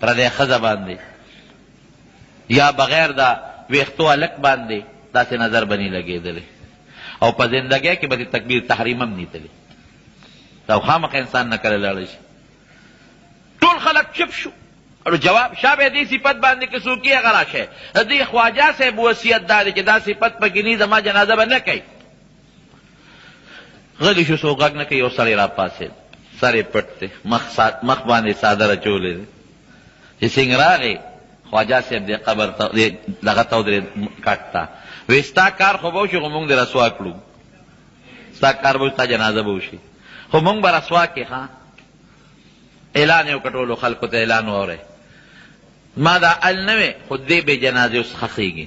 پردی ښځه باندې یا بغیر د ویښتو هلک باندې داسې نظر به نه لګېدلی او په زندګۍ کې به د تکبیر تحریم هم نه تللی. دا خامخا انسان نه کله لاړ شي. ټول خلک چپ شو. او جواب شابه دې صفت باندې که څوک یې هغه راشه. د دې خواجه صاحب وصیت دا دی چې دا صفت پکې نه زما جنازه به نه کوي. غلی شو، څوک غږ نه کوي. یو سړی راپاڅېد، سر یې پټ دی، مخ باندې څادر اچولی دی. چې څنګه راغی خواجه صاحب دې قبر ته دې دغه ته ودرېد کټ ته، وایي ستا کار خو به وشي خو مونږ دې رسوا کړو، ستا کار به وشي، ستا جنازه به وشي خو مونږ به رسوا کړې. ښه اعلان یې وکړ ټولو خلکو ته، اعلان واورئ، ما دا ال نه وی خو دې بې جنازې اوس ښخېږي.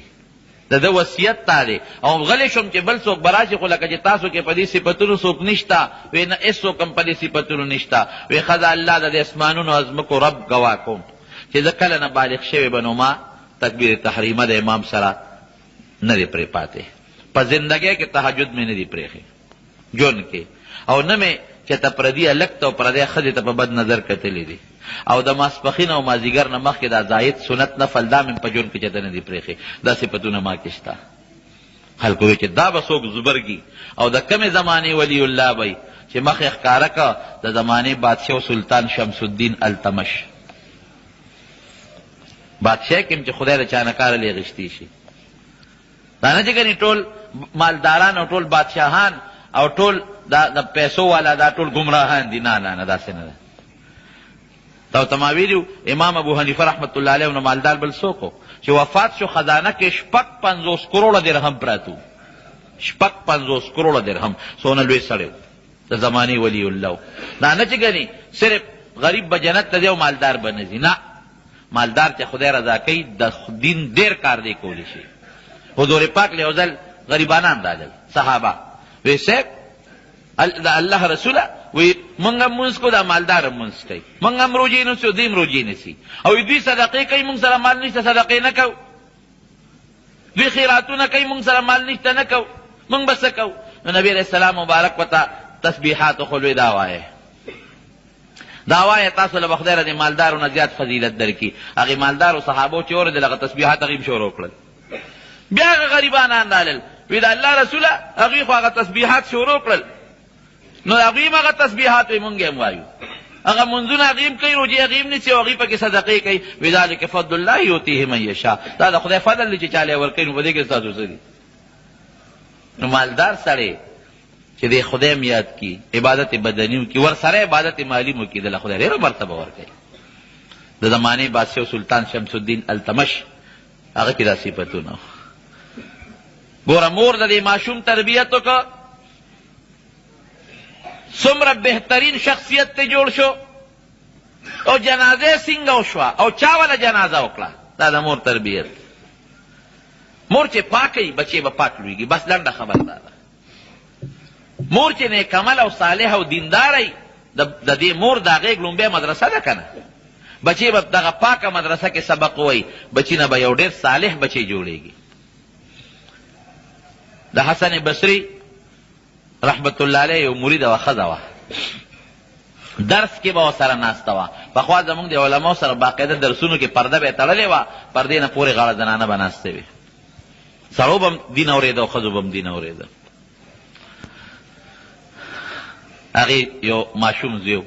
د ده وصیت دا دی. او غلی شوم چې بل څوک به راشي، خو لکه چې تاسو کې په دې صفتونو څوک نشته. وی نه، هېڅوک هم په دې صفتونو نشته. وی ښه، الله د دې اسمانونو او ځمکو رب ګواه کوم چې زه کله نه بالغ شوی به نو ما تکبیر تحریمه د امام سره نه دی پرې پاتې، په زندګۍ کې تهجد مې نه دی پرېښی ژوند کې، او نه مې چېرته پردي هلک ته او پردۍ ښځې ته په بد نظر کتلي دي، او د ماسپښین او مازیګر نه مخکې دا زاید سنت نفل دا مې هم په ژوند کې چېرته نه دي پرېښي، دا صفتونه ما کې شته. خلکو ویل چې دا به څوک زبرګي او د کومې زمانې ولی الله به وي چې مخ یې ښکاره کړ، د زمانې بادشاه سلطان شمس الدین التمش بادشاه کې هم چې خدای د چا نه کاره لې غشتی شي. دا نه چې ګنې ټول مالداران او ټول بادشاهان او ټول دا د پیسو والا دا ټول ګمراهان دي، نه نه نه، داسې نه ده. تا ته ما ویلي امام ابو حنیفه رحمت الله علیه نو مالدار بل څوک چې وفات شو خزانه کې 56 کروړه درهم پراته وو، 56 کروړه درهم، څونه لوی سړی و، د زمانې ولی الله. دا نه چې ګنې صرف غریب به جنت ته ځي او مالدار به نه ځي، نه، مالدار چې خدای رضا کوي د دین ډېر کار دی کولی شي. حضور پاک له یو ځل غریبانان راغلل صحابه، وی صاحب د الله رسوله، وی مونږ هم مونځ کوو، دا مالدار هم مونځ کوي، مونږ هم روژې نیسو، دوی هم روژې نیسي، او دوی صدقې کوي، مونږ سره مال نشته صدقې نه کوو، دوی خیراتونه کوي، مونږ سره مال نشته نه کوو، مونږ به څه کوو؟ نو نبی علیه السلام مبارک ورته تسبیحات وښول، وی دا وایه، دا وایه، تاسو له به خدای له دې مالدارو نه زیات فضیلت درکړي. هغې مالدارو صحابو چې واورېدل هغه تسبیحات هغوی هم شروع کړل. بیا هغه غریبانان رالل، وی د الله رسوله هغوی خو هغه تسبیحات شروع کړل، نو هغوی هم هغه تسبیحات وایي، مونږ یې هم وایو، هغه مونځونه هغوی هم کوي، روژې هغوی هم نیسي او هغوی پکې صدقې کوي. وی ذلک فضل الله یؤتیه من یشاء، دا د خدای فضل دی چې چا له یې ورکوي، نو په دې کې ستاسو څه دي؟ نو مالدار سړی چې دی خدای هم یاد کړي، عبادت بدني وکړي، ورسره عبادت مالي هم وکړي، ده له خدای ډېره مرتبه ورکوي. د زمانې بادشاه سلطان شمس الدین التمش هغه کې دا صفتونه وو. ګوره مور د دې ماشوم تربیت وکړه، څومره بهترین شخصیت ته جوړ شو، او جنازه یې څنګه وشوه او چا وله جنازه وکړه، دا د مور تربیت. مور چې پاکه وي بچی به پاک لویږي، بس لنډه خبره دا ده. مور چې نیک عمل او صالح او دینداره وي، د دې مور دا غېږ لومبی مدرسه ده که نه، بچی به دغه پاکه مدرسه کې سبق ووایي، بچی نه به یو ډېر صالح بچی جوړېږي. د حسن بصري رحمت الله علیه یو مرید وه، ښځه وه، درس کې به ورسره ناسته وه. پخوا زموږ د علماو سره باقاعده درسونو کې پرده به یې تړلې وه، پردې نه پورې غاړه زنانه به ناسته وي، سړو به هم دین اورېده او ښځو به هم دین اورېده. هغې یو ماشوم زوی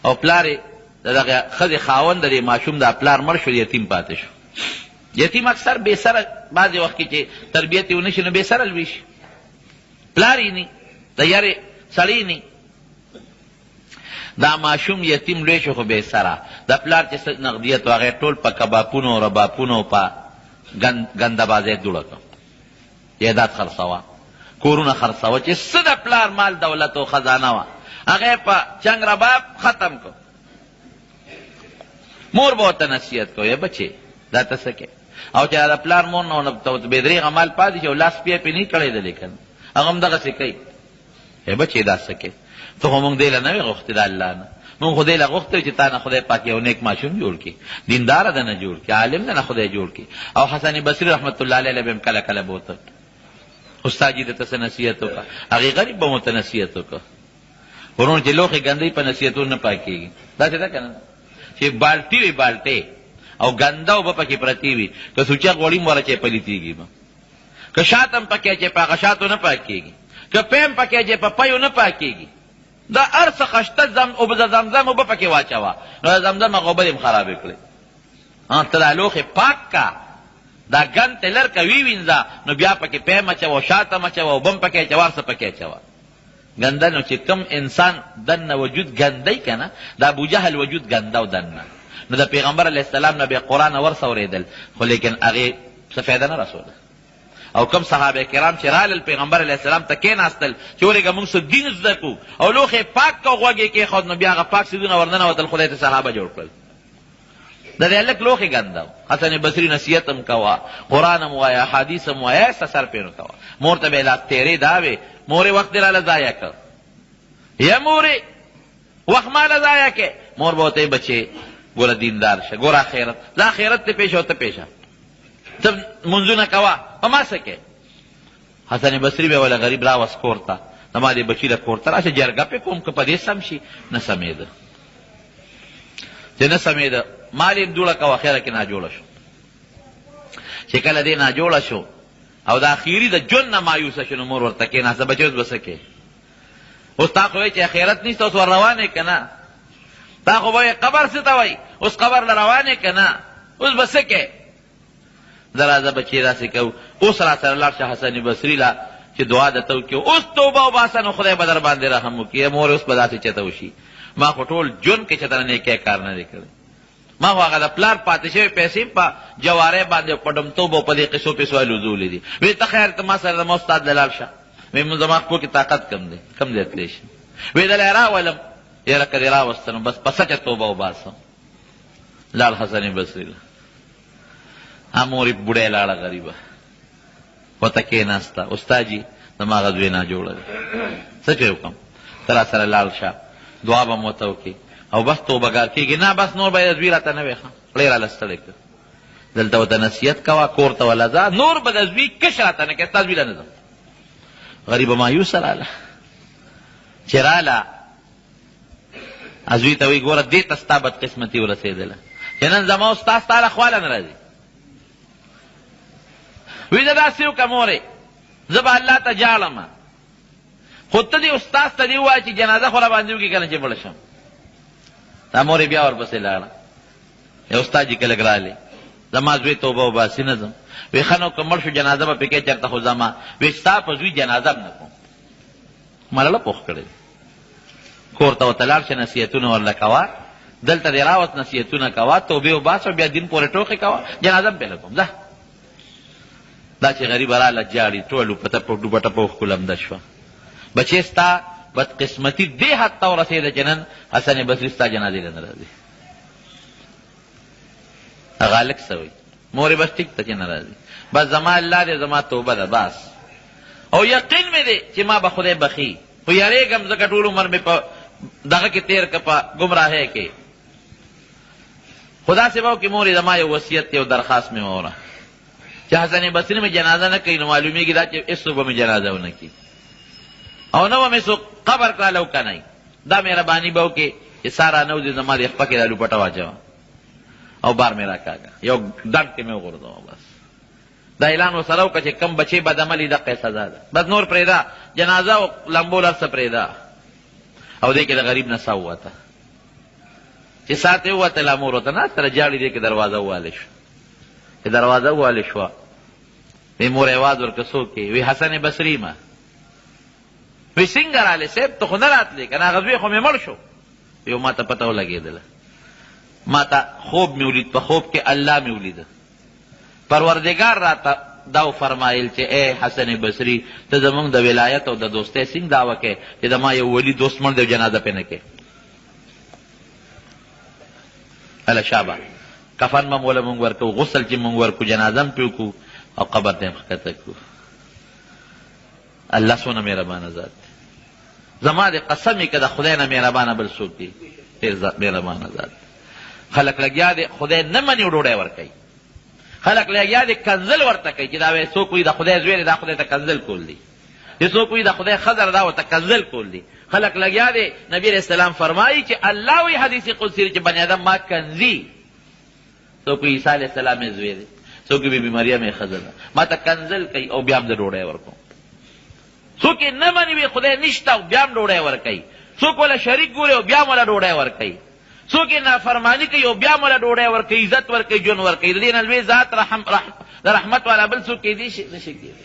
او پلار یې د دغه ښځې خاوند د دې ماشوم دا پلار مړ شو، یتیم پاتې شو. یتیم اکثر بې سره بعضې وخت کې چې تربیت یې ونه شي نو بې سره لوی شي، پلار یې نی، د یارې سړی نی. دا ماشوم یتیم لوی شو خو بې سره، د پلار چې څه نغدیت و هغه یې ټول په کباپونو او رباپونو او په ګنده بازۍ دوړه کړ. جایداد خرڅوه، کورونه خرڅوه، چې څه د پلار مال دولت او خزانه وه هغه یې په چنګ رباب ختم کړ. مور به ورته نصیحت کوي، ای بچې دا ته څه کوې؟ او چې د پلار مور نه بې درېغه مال پاتې شي او لاس پې پې نه کړېدلی که نه، هغه هم دغسې کوي. ای بچې دا څه کوې؟ ته خو مونږ دې له نه وې غوښتې د الله نه، مونږ خو دې له غوښتې چې تا نه خدای پاک یو نیک ماشوم جوړ کړي، دینداره د نه جوړ کړي، عالم د نه خدای جوړ کړي. او حسن بصري رحمت الله علیه له به هم کله کله بوته. استاد جي درته څه نصیحت وکړه، هغې غریب به مو ته نصیحت وکړ. وروڼو چې لوښی ګنده وي په نصیحتونو نه پاکېږي، داسې ده که نه؟ چې بالټي وي بالټې او ګنده اوبه پکې پرتې وي، که سوچه غوړي هم ور اچوې پلیتېږي به، که شات هم پکې اچوې په هغه شاتو نه پاکېږي، که پی هم پکې اچوې په پیو نه پاکېږي. دا هر څه خشته زم اوبه د زمزم اوبه پکې واچوه نو د زمزم هغه اوبه دې هم خرابې کړې. ته دا لوښی پاک که، دا ګند ترې لر که، ویې وینځه، نو بیا پکې پی هم اچوه او شات هم اچوه، اوبه هم پکې اچوه، هر څه پکې اچوه. ګنده نو چې کوم انسان دننه وجود ګنده وي که نه، د ابوجهل وجود ګنده و دننه، نو د پیغمبر علیه السلام نه به یې قرآن او هر څه اورېدل، خو لیکن هغې څه فایده نه رسوله. او کوم صحابه کرام چې رالل پیغمبر علیه السلام ته کېناستل چې ورېږه موږ څه دین زده کړو او لوښی یې پاک کړ او غوږ یې کېښود، نو بیا هغه پاک څیزونه ورننوتل، خدای ترې صحابه جوړ کړل. د دې هلک لوښی ګنده و. حسن بصري نصیحت هم کوه، قرآن هم وایه، احادیث هم وایه، هېڅ اثر پرې نه کوه. مور ته به یې لاس تېرې دا وې، مورې وخت دې راله ضایع کړ، یا مورې وخت ماله ضایع کړې. مور به ورته وایي، بچې ګوره دیندار شه، ګوره اخرت، ځه اخرت دې پېښ او ته پېښ شه، ته لمونځونه کوه، په ما څه کوې؟ حسن بصري به وله غریب راوست کور ته، زما دې بچي له کور ته راشه جرګه پې کوم که په دې سم شي. نه سمېده، چې نه سمېده مال یې دوړه کوه، خیره کې ناجوړه شو. چې کله دې ناجوړه شو او د اخیري د ژوند نه مایوسه شو، نو مور ورته کېناسته، بچی اوس به څه کوې؟ اوس تا خو وایي چې اخرت نشته، اوس ور روان یې که نه؟ تا خو به وایې قبر څه ته وایي، اوس قبر له روان یې که نه؟ اوس به څه کوې؟ ځه راځه بچې داسې کوو، اوس راسره لاړ شه حسن بصري له چې دعا درته وکړي، اوس توبه وباسه نو خدای به در باندې رحم وکړي. مورې اوس به داسې چېرته وشي، ما خو ټول ژوند کې چېرته نیکی کار نه دی کړی، ما خو هغه د پلار پاتې شوې پیسې په جوارۍ باندې او په ډمتوب او په دې قصو پیسو الوزولې دي. وی ته خیر ته ما سره زما استاد له لاړ شه. وی مونږ زما خپو کې طاقت کم دی، کم ځای تللی شم. وی دله یې راولم، یاره که دې راوسته نو بس په سچه توبه وباسم. لاړ حسن بصري له مور یې بوډۍ لاړه غریبه ورته کېناسته، استاد جي زما هغه زوی ناجوړه دی، څه چي وکړم؟ ته راسره لاړ شه، دعا به مو ورته وکړې او بس توبهګار کېږي. نه بس نور به یې زوی راته نه وې، ښه خولې راله ستړی کړ، دلته ورته نصیحت کوه، کور ته وله ځه، نور به د زوی کش راته نه کوې، ستا زوی له نه ځم. غریبه مایوسه راله، چې راله زوی ته وایي ګوره دې ته ستا بدقسمتي ورسېدله چې نن زما او ستا ستا له خواله نه راځي. وی زه داسې وکړه مورې، زه به الله ته ژاړم، خو ته دې استاد ته دې ووایه چې جنازه خو راباندې وکړي که نه چې مړ شم. دا مور یې بیا ورپسې لاړه، یو استاد یې که لږ راغلی، زما زوی توبه وباسي نه ځم. وی ښه نو که مړ شو جنازه به پرې کوې چېرته، خو زما وی ستا په زوی جنازه هم نه کوم، ما لړه پوخ کړی دی. کور ته ورته لاړ شه، نصیحتونه ورله کوه، دلته دې راوست نصیحتونه کوه، توبې وباسه، بیا دین پورې ټوقې کوه، جنازه هم پرې نه کوم، ځه. دا چې غریبه راله ژاړي، ټوله لوپټه په ډوپټه په اوښکو لمده شوه. بچې ستا بدقسمتي دې حد ته ورسېده چې نن حسن بصري ستا جنازې له نه راځي. هغه هلک څه وایي؟ مورې بس ټیک ده چې نه راځي، بس زما الله دی، زما توبه ده بس، او یقین مې دی چې ما به خدای بخښي، خو یریږم ځکه ټول عمر مې په دغه کې تېر کړ، په ګمراهۍ کې. خو داسې به وکړي مورې زما یو وصیت دی، یو درخواست مې واوره چې حسن بصري مې جنازه نه کوي نو معلومېږي دا چې هېڅوک به مې جنازه ونه کړي او نه به مې څوک قبر کړه او که نه، دا مهرباني به وکړي چې ساه رانه وځي زما دې خپه کې دا لوپټه واچوه او بار مې راکاږه، یو ډنډ کې مې وغورځوه. بس دا اعلان ورسره وکړه چې کوم بچی بدعملي دقه یې سزا ده، بس نور پرېږده، جنازه او لمبول هر څه پرېږده. او دې کې د غریب نه ساه ووته، چې ساه ترې ووتله مور ورته ناسته ده ژاړي، دې کې دروازه ووهله شوه، چې دروازه ووهله شوه وی مور اواز ورکړه څوک یې؟ وی حسن بصري ما. وی څنګه رالې صاحب، ته خو نه راتلې که نه، هغه زوی خو مې مړ شو. یو ما ته پته ولګېدله، ما ته خوب مې ولید، په خوب کې الله مې ولیده، پروردګار راته دا وفرمایل چې ای حسن بصري، ته زموږ د ولایت او د دوستۍ څنګه دعوه کوې چې د ما یو ولي دوست مړ دی او جنازه پرې نه کوې؟ هله شابه کفن به هم وله موږ ورکوو، غسل چې موږ ورکړو، جنازه هم پرې وکړو او قبر ته یې هم ښکته کړو. الله څونه مهربانه ذات دی، زما دې قسم وي که د خدای نه مهربانه بل څوک دی، ډېر مهربانه ذات دی. خلک لګیا دی خدای نه مني او ډوډۍ ورکوي، خلک لګیا دي کنځل ورته کوي چې دا وایي څوک وایي د خدای زوی دی، دا خدای ته کنځل کول دي. چې څوک وایي د خدای ښځه ده، دا ورته کنځل کول دي. خلک لګیا دي. نبي علیه السلام فرمایي چې الله وایي حدیث قدسي چې بني آدم ما کنځي. څوک وایي عیسی علیه السلام یې زوی دی، څوک وایي بي بي مریم یې ښځه ده، ما ته کنځل کوي او بیا هم زه ډوډۍ ورکوم. څوک یې نه مني وایي خدای نشته او بیا هم ډوډۍ ورکوي. څوک وله شریک ګوري او بیا هم وله ډوډۍ ورکوي. څوک یې نافرماني کوي او بیا هم وله ډوډۍ ورکوي، عزت ورکوي، ژوند ورکوي. د دې نه لوی ذات رحم، رحم، د رحمت والا بل څوک کېدی شي؟ نه شي کېدی.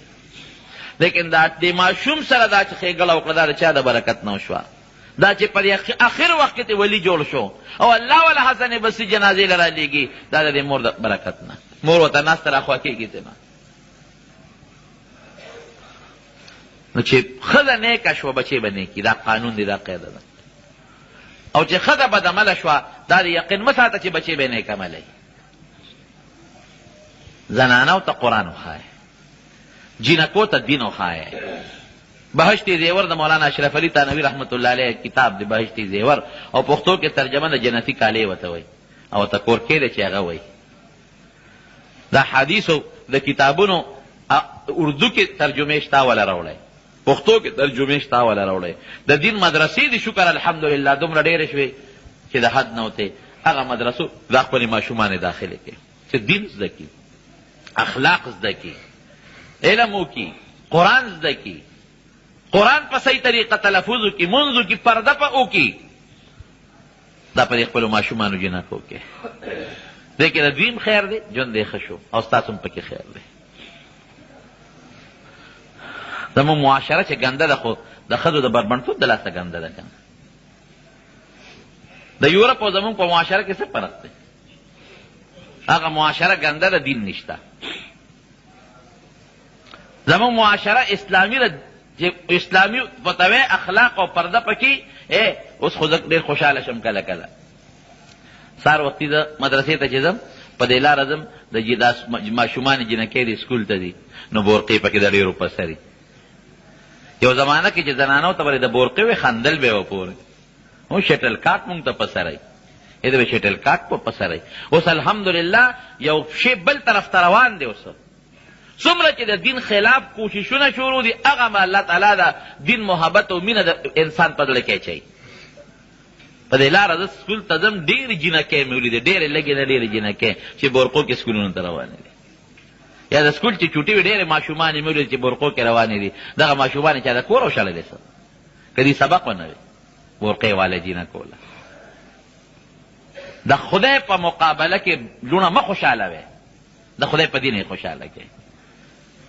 لیکن دا دې ماشوم سره دا چې ښېګړه وکړه، دا د چا د برکت نه وشوه؟ دا چې په دې اخر وخت کې ته ولي جوړ شو او الله وله حسن بصري جنازې له رالېږي، دا د دې مور د برکت نه. مور ورته ناسته راخوا کېږي ته نه. نو چې ښځه نېکه شوه، بچی به نېک کړي. دا قانون دی، دا قاعده ده. او چې ښځه بدعمله شوه، دا دې یقین مه ساته چې بچی به یې نېک عمله وي. زنانو ته قرآن وښایه، جینکو ته دین وښایه. بهشتي زیور د مولانا اشرف علي تانوي رحمت الله علیه کتاب دی، بهشتي زیور، او پښتو کې ترجمه د جنتي کالې ورته وایي او ورته کور کې دی چې هغه وایي. د حدیثو د کتابونو اردو کې ترجمې شته وله راوړی، پښتو کې ترجمې شته وله راوړی. د دین مدرسې دي شکر الحمدلله دومره ډېرې شوې چې د حد نه وتې. هغه مدرسو دا خپلې ماشومانې داخلې کړې چې دین زده کړي، اخلاق زده کړي، علم وکړي، قرآن زده کړي، قرآن په صحیح طریقه تلفظ وکړي، مونځ وکړي، پرده په وکړي. دا په دې خپلو ماشومانو جینکو کې دې کې د دوی هم خیر دی، ژوند یې ښه شو او ستاسو هم پکې خیر دی. زموږ معاشره چې ګنده ده، خو د ښځو د بربنډتوب د لاسه ګنده ده که نه؟ د یورپ او زموږ په معاشره کې څه فرق دی؟ هغه معاشره ګنده ده، دین نشته. زموږ معاشره اسلامي ده، چې اسلامي فتوی اخلاق او پرده پکې. اوس خو زه ډېر خوشحاله شم، کله کله سهار وختي زه مدرسې ته چې ځم، په دې لاره ځم، د دا ماشومانې جینکۍ دي سکول ته ځي، نو بورقې پکې د ډېرو په سر. یو زمانه کې چې زنانو ته به د بورقې وې، خندل به یې ورپورې، هو شټل کاک مونږ ته په سر وي، دې به شټل کاک په سر وي. اوس الحمدلله یو شی بل طرف ته روان دی. اوس څومره چې د دین خلاف کوششونه شروع دي، هغه به الله تعالی د دین محبت او مینه د انسان په زړه کې اچوي. په دې لاره زه سکول ته ځم، ډېرې جینکۍ مې ولیدې، ډېرې لږې نه، ډېرې جینکۍ چې بورقو کې سکولونو ته روانې دي، یا د سکول چې چوټي وي، ډېرې ماشومانې مې ولیدې چې بورقو کې روانې دي. دغه ماشومانې چا د کوره وشړلې څه که دي سبق ونه وي، بورقې واله جینکو له د خدای په مقابله کې لوڼه مه خوشحاله وې، د خدای په دین یې خوشحاله کړي.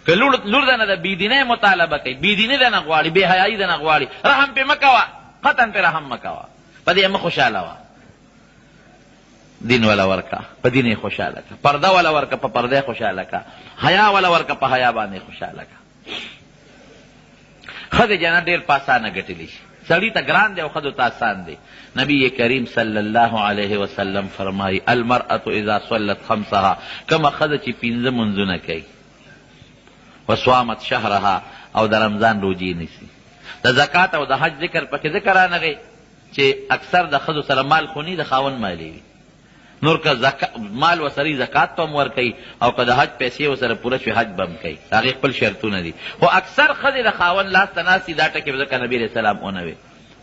که لور لور دنه د بېدینۍ مطالبه کوي، بېدیني دنه غواړي، بې حیايي دنه غواړي، رحم پې مه کوه، قطعا پې رحم مه کوه، په دې مه خوشحاله وه. دین ولا ورکا، په دین یې خوشحاله که، پرده ولا ورکا، په پرده یې خوشحاله که، حیا ولا ورکا، په حیا باندې خوشحاله که. ښځې جنت ډېر په اسانه ګټلی شي، سړي ته ګران دی او ښځو ته اسان دی. نبی کریم صلی الله علیه وسلم فرمایي، المرأة اذا صلت خمسها، کومه ښځه چې پنځه مونځونه کوي، وصامت شهرها، او د رمضان روژې نیسي. د زکات او د حج ذکر پکې ځکه رانغی چې اکثر د ښځو سره مال خو نی، د خاوند مال یې وي. نور که مال ورسره وي زکات به هم ورکوي، او که د حج پیسې ورسره پوره شوې حج به هم کوي. د هغې خپل شرطونه دي، خو اکثر ښځې د خاوند لاس ته ناست دي. دا ټکی به ځکه نبي علیه السلام ونه وي.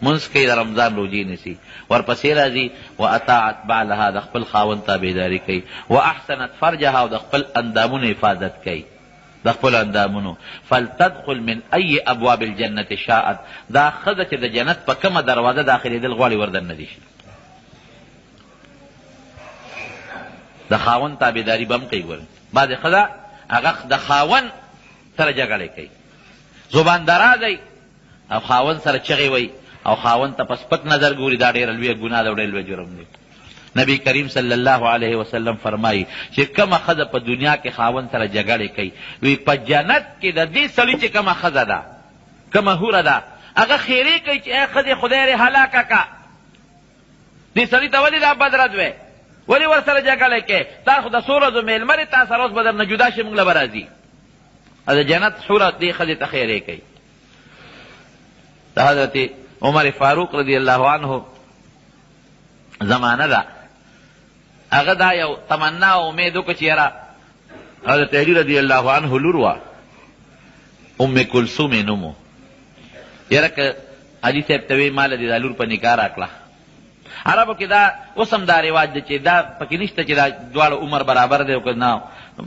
مونځ کوي، د رمضان روژې نیسي، ورپسې راځي واطاعت بعلها، د خپل خاوند تابعداري کوي، واحسنت فرجها، او د خپل اندامونو حفاظت کوي، د خپلو اندامونو، فلتدخل من ای ابواب الجنة شاءت، دا ښځه چې د جنت په کومه دروازه داخلېدل غواړي وردننه دې شي. د خاوند تابعداري به هم کوي. ګورئ، بعضې ښځه هغه د خاوند سره جګړې کوي، زبان درازه او خاوند سره چغې وایي او خاوند ته په سپک نظر ګوري، دا ډېره لویه ګناه ده او ډېر لوی جرم دی. نبی کریم صلی الله علیه وسلم فرمایي چې کومه ښځه په دنیا کې خاوند سره جګړې کوي، وي په جنت کې د دې سړي چې کومه ښځه ده، کومه حوره ده، هغه ښېرې کوي چې ای ښځې خدای دې هلاکه که، دې سړي ته ولې دا بد رد وې، ولې ورسره جګړه کوې، تا خو د څو ورځو مېلمه دی، تا سره اوس به درنه جدا شي، موږ له به راځي. او د جنت حوره دې ښځې ته ښېرې کوي. د حضرت عمر فاروق رضی الله عنه زمانه ده، هغه دا یو تمنا او امید وکړه چې یاره حضرت علی رضی الله عنه لور وه، ام کلثوم یې نوم و. یاره که علي صاحب ته وې ما له دې دا لور په نکاح راکړه. عربو کې دا اوس هم دا رواج دی چې دا پکې نشته چې دا دواړو عمر برابر دی او که نه،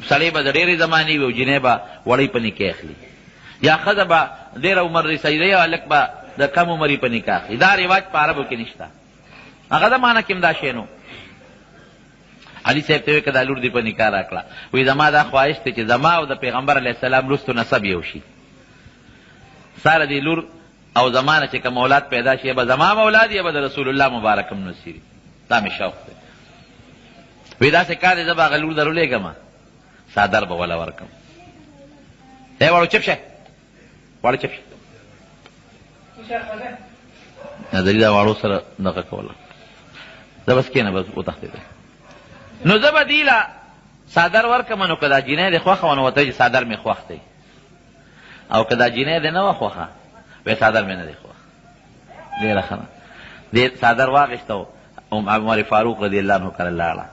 سړی به د ډېرې زمانې وي او جینۍ به وړۍ په نکاح اخلي، یا ښځه به ډېره عمر رسېدی او هلک به د کم عمري په نکاح اخلي. دا رواج په عربو کې نشته، هغه زمانه کې هم دا شی نه. علي صاحب ته وې که دا لور دې په نکاح راکړه، وایي زما دا خواهش دی چې زما او د پیغمبر علیه السلام وروسته نسب یو شي، ستا د دې لور او زما نه چې کوم اولاد پیدا شي یا به زما هم اولاد یا به د رسول الله مبارک هم نصیب، دا مې شوق دی. وایي داسې کار دی زه به هغه لور در ولېږم، څادر به وله ورکړم. ای واړو چپ شه، واړه چپ شه. نظري دا واړو سره دغه کوله، زه بس کښېنه، بس وتښتېدی. نو زه به دې له څادر ورکړم، نو که دا جینۍ دې خوښه وه نو ورته وایي چې څادر مې خوښ دی، او که دا جینۍ دې نه وه خوښه وایي څادر مې نه دی خوښ. ډېره ښه ده. دې څادر واخیسته او عمر فاروق رضی الله عنه کره لاړه.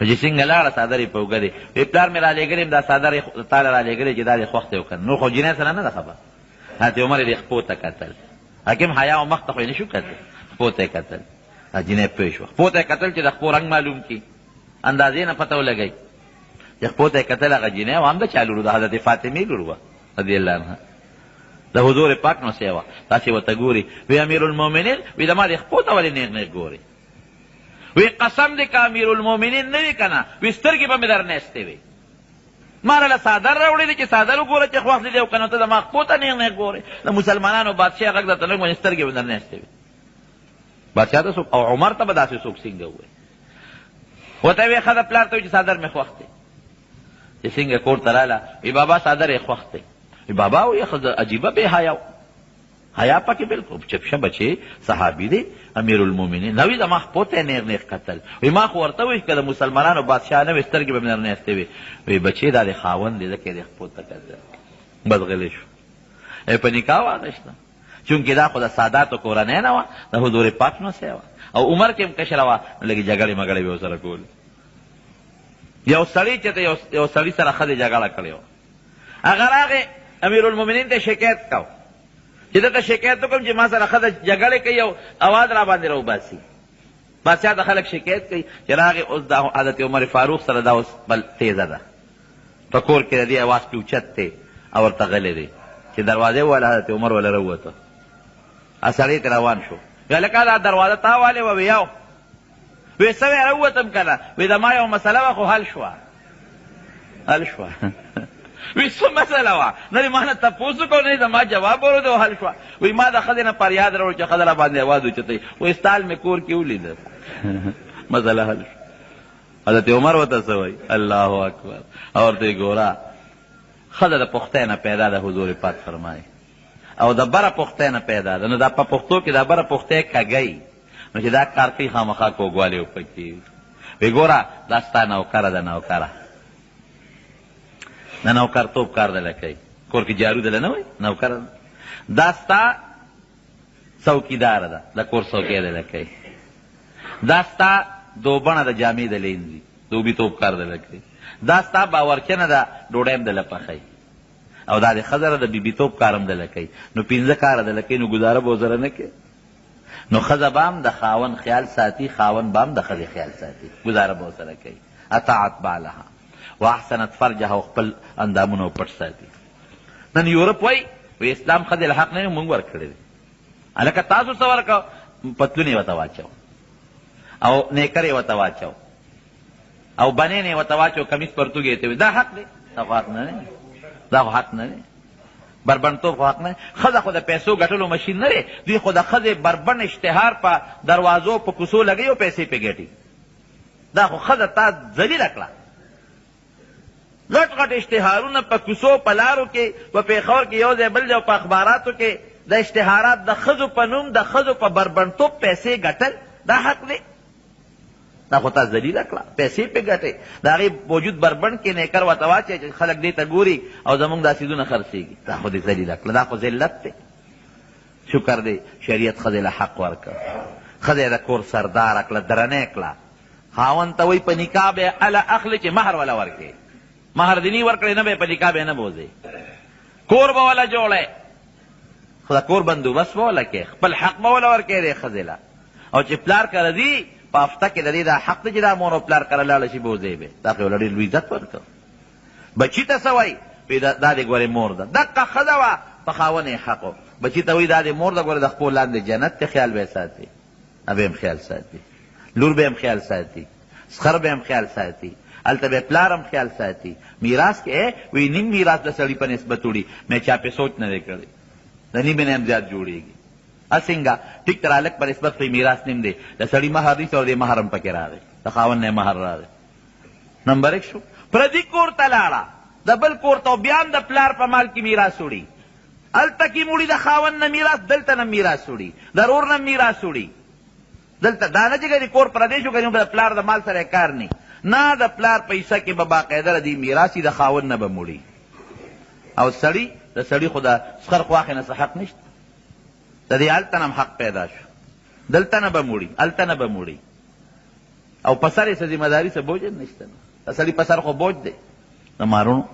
نو چې څنګه لاړه څادر یې په اوږه دی، وایي پلار مې رالیږلی یم، دا څادر یې تا له رالیږلی چې دا دې خوښ دی او که نه. نور خو جینۍ سره نه ده خبره. حضرت عمر یې دې خپو ته کتل، حاکم حیا او مخ ته خو یې نه شو کتل، خپو ته یې کتل. دا جینۍ پوه شوه، خپو ته یې کتل چې د خپو رنګ معلوم کړي، اندازې نه پته ولګوي. چې خپو ته یې کتل هغه جینۍ وه، هم د چا لور، د حضرت فاطمې لور وه رضی الله عنها، د حضور پاک نوسیه وه. داسې ورته ګوري، وی امیرالمؤمنین، وی زما دې خپو ته ولې نېغ نېغ ګورې؟ وی قسم دې که امیرالمؤمنین نه وي که نه، وی سترګې به مې درنه ایستې وې. ما راله څادر راوړی دی چې څادر وګوره چې خوښ دې دی او که نه، ته زما خپو ته نېغ نېغ ګورې. د مسلمانانو بادشاه غږ درته نه ګوري، سترګې به درنه ایستې وې. بادشاه ته څوک او عمر ته به داسې څوک څنګه ووایي؟ ورته ویې ښځه پلار ته وایي چې څادر مې خوښ دی. چې څنګه کور ته راله، وایي بابا څادر یې خوښ دی. وایي بابا وایي ښځه عجیبه بې حیا وه، حیا پکې بالکل. چپ شه بچې، صحابي دی، امیرالمؤمنین نه وي، زما خپو ته یې نېغ نېغ کتل. وایي ما خو ورته وویل که د مسلمانانو بادشاه نه وې سترګې به مې درنه ایستې وې. وایي بچې دا د خاوند دی ځکه یې د خپو ته کتل. بس غلی شو، یې په نکاح واخیسته. چونکې دا خو د ساداتو کورنۍ نه وه، د حضور پاک نوسیه وه، او عمر کې هم کشره وه، نو لږې جګړې مګړې به یې ورسره کولې. یو سړي چې ته یو سړي سره ښځې جګړه کړې وه، هغه راغی امیرالمؤمنین ته شکایت کاوه چې ده ته شکایت وکړم چې ما سره ښځه جګړې کوي او اواز را باندې راوباسي. بادشاه ته خلک شکایت کوي. چې راغی اوس دا حضرت عمر فاروق سره دا اوس بل تیزه ده، په کور کې د دې اواز پرې اوچت دی او ورته غلی دی. چې دروازه وواله حضرت عمر وله راووته، سړی ترې روان شو. وی هلکه دا دروازه تا والې وه؟ وی یو. وی څه وی راووتم که نه؟ وی زما یوه مسله وه خو حل شوه، حل شوه. وی څه مسله وه؟ نه دې ما نه تپوس وکړ، نه زما جواب ورود او حل شوه. وی ما د ښځې نه فریاد راوړ چې ښځه راباندې اواز اوچتوي، وی ستال مې کور کې ولیده، مسله حل شوه. حضرت عمر ورته څه وایي؟ الله اکبر. او ورته یې ګوره ښځه د پښتۍ نه پیدا ده، حضور پاک فرمایي، او د بره پښتۍ نه پیدا ده. نو دا په پښتو کې دا بره پښتۍ کږی، نو چې دا کار کوي خامخا کوږوالی پکې وي. وی ګوره دا ستا نوکره ده، نوکره د نوکرتوب کار دله کوي، کور کې جارو دله نه وایي، نوکره ده. دا ستا څوکیداره ده، د کور څوکی دله کوي. دا ستا دوبڼه ده، جامې دله اینځي، دوبیتوب کار دله کوي. دا ستا باورچنه ده، ډوډۍ هم دله پخوي. او دا د ښځه ده، د بیبیتوب کار هم دله کوي. نو پنځه کاره دله کوي، نو ګزاره به ورسره نه کوي. نو ښځه به هم د خاوند خیال ساتي، خاوند به هم د ښځې خیال ساتي، ګزاره به ورسره کوي. اطاعت بعلها واحسنت فرجها، او خپل اندامونه پټ ساتي. نن یورپ وایي وایي اسلام ښځې له حق نه مونږ ورکړی دی. هلکه تاسو څه ورکړه؟ پتلون یې ورته واچو او نیکر یې ورته واچو او بنین یې ورته واچو، کمیس پرتوګ یې ته. دا حق دی؟ دا خو حق نه دی، دا خو حق نه دی. بربنډتوب خو حق نه دی. ښځه خو د پیسو ګټلو مشین نه دی. دوی خو د ښځې بربنډ اشتهار په دروازو په کوڅو لګوي او پیسې پرې ګټي. دا خو ښځه تا ذلیله کړه. غټ غټ اشتهارونه په کوڅو په لارو کې، په پېښور کې یو ځای بل ځای، په اخباراتو کې د اشتهارات د ښځو په نوم د ښځو په بربنډتوب پیسې ګټل، دا حق دی؟ دا خو تا ذلیله کړه، پیسې پرې ګټې، د هغې وجود بربنډ کې نیکر ورته واچوې چې خلک دې ته ګوري او زموږ دا څیزونه خرڅېږي. دا خو دې ذلیله کړه، دا خو ذلت دی. شکر دی شریعت ښځې له حق ورکړ، ښځه یې د کور سرداره کړه، درنه یې کړه. خاوند ته وایي په نکاح به یې هله اخلې چې مهر وله ورکړې. مهر دې نه ورکړی نه به یې په نکاح به یې نه بوځې، کور به وله جوړی، خو د کور بندوبست به وله کوې، خپل حق به وله ورکوې دې ښځې له. او چې پلار کره ځي په هفته کې د دې دا حق دی چې دا مور او پلار کره لاړه شي بوځې به، دا خو یې وله ډېر لوی عزت ورکړ. بچي ته څه وایي؟ وایي دا دې ګورې مور ده، دقه ښځه وه په خاوند یې حق و، بچي ته وایي دا دې مور ده ګورې د خپو لاندې جنت دی، خیال به یې ساتې، به یې هم خیال ساتي، لور به یې هم خیال ساتي، سخر به یې هم خیال ساتي، هلته به پلار هم خیال ساتي. میراث کې وایي نیم میراث د سړي په نسبت وړي، مې چا پې سوچ نه دی کړی، د نیمې نه هم زیات جوړېږي. څنګه؟ ټیک تر هلک په نسبت خو یې میراث نیم دی، د سړي مهر نیسي او دې مهر هم پکې راغی، د خاوند نه یې مهر راغی. نمبر ایک شو. پردي کور ته لاړه، د بل کور ته، بیا هم د پلار په مال کې میراث وړي، هلته کې هم وړي د خاوند نه میراث، دلته نه میراث وړي، د ورور نه میراث وړي. دلته دا نه چې ګنې کور پردی شو ګنې د پلار د مال سره یې کار نه، نه د پلار په حصه کې به باقاعده د دې میراث وي، د خاوند نه به هم وړي. او سړي د سړي خو د سخر خواښې نه څه حق نشته، د دې هلته نه هم حق پیدا شو، دلته نه به هم وړي، هلته نه به هم وړي. او په سر یې څه ذمه داري څه بوج هم نشته، د سړي په سر خو بوج دی. زما وروڼو،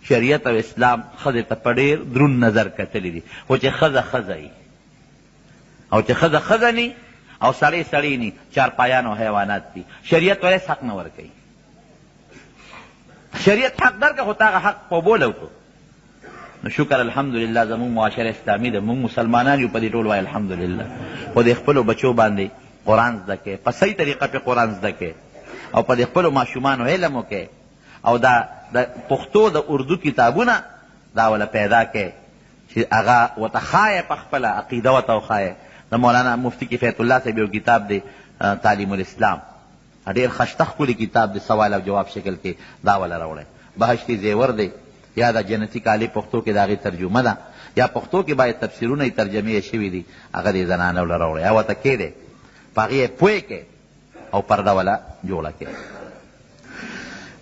شریعت او اسلام ښځې ته په ډېر دروند نظر کتلي دي، خو چې ښځه ښځه وي او چې ښځه ښځه نی او سړی سړی نی، چارپایان او حیوانات دي، شریعت ورته هېڅ حق نه ورکوي. شریعت حق درکړه خو تا هغه حق په اوبو لو کړو. نو شکر الحمدلله زموږ معاشره اسلامي ده، موږ مسلمانان یو، په دې ټول وایي الحمدلله. خو دې خپلو بچو باندې قرآن زده کړئ، په صحیح طریقه پرې قرآن زده کړئ، او په دې خپلو ماشومانو علم وکړئ، او دا د پښتو د اردو کتابونه دا وله پیدا کړئ چې هغه ورته ښایې، په خپله عقیده ورته وښایې. د مولانا مفتي کفایت الله صاحب یو کتاب دی تعلیم الاسلام، ډېر خشته ښکلی کتاب دی، سوال او جواب شکل کې، دا وله راوړی. بهشتي زیور دی یا د جنتي کالي پښتو کې د هغې ترجمه ده، یا پښتو کې باید تفسیرونه یې ترجمې یې شوي دي، هغه دې زنانو له راوړی او ورته کښېږدی، په هغې یې پوه کړئ او پرده وله جوړه کړئ.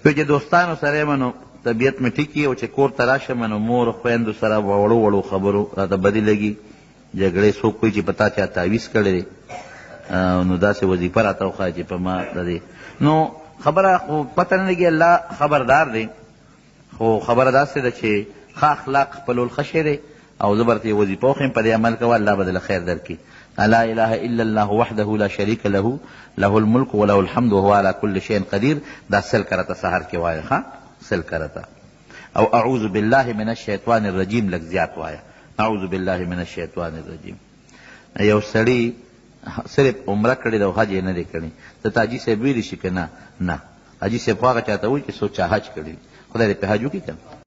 وایي چې دوستانو سره یم نو طبیعت مې ټیک وي، او چې کور ته راشم نو مور خویندو سره وړو وړو خبرو راته بدې لګي، جګړې. څوک وایي چې په تا چا تعویذ کړی دی، نو داسې وظیفه راته وښایه چې په ما د دې نو خبره خو پته نه لګي، الله خبردار دی. خو خبره داسې ده چې ښه اخلاق خپلول ښه شی دی، او زه به درته یوه وظیفه وښیم، په دې عمل کوه، الله به درله خیر درکړي. لا اله الا الله وحده لا شریک له له الملک وله الحمد وهو علی کل شیء قدیر، دا سل کرته سهار کې وایه، ښه سل کرته. او اعوذ بالله من الشیطان الرجیم لږ زیات وایه، اعوذ بالله من الشیطان الرجیم. یو سړي صرف عمره کړې ده او حج یې نه دی کړی، ته ته حاجي صاحب ویلی شي که نه؟ نه، حاجي صاحب خو هغه چا ته وایي چې څوک چا حج کړی وي. خدای دې په حج وکړي که نه.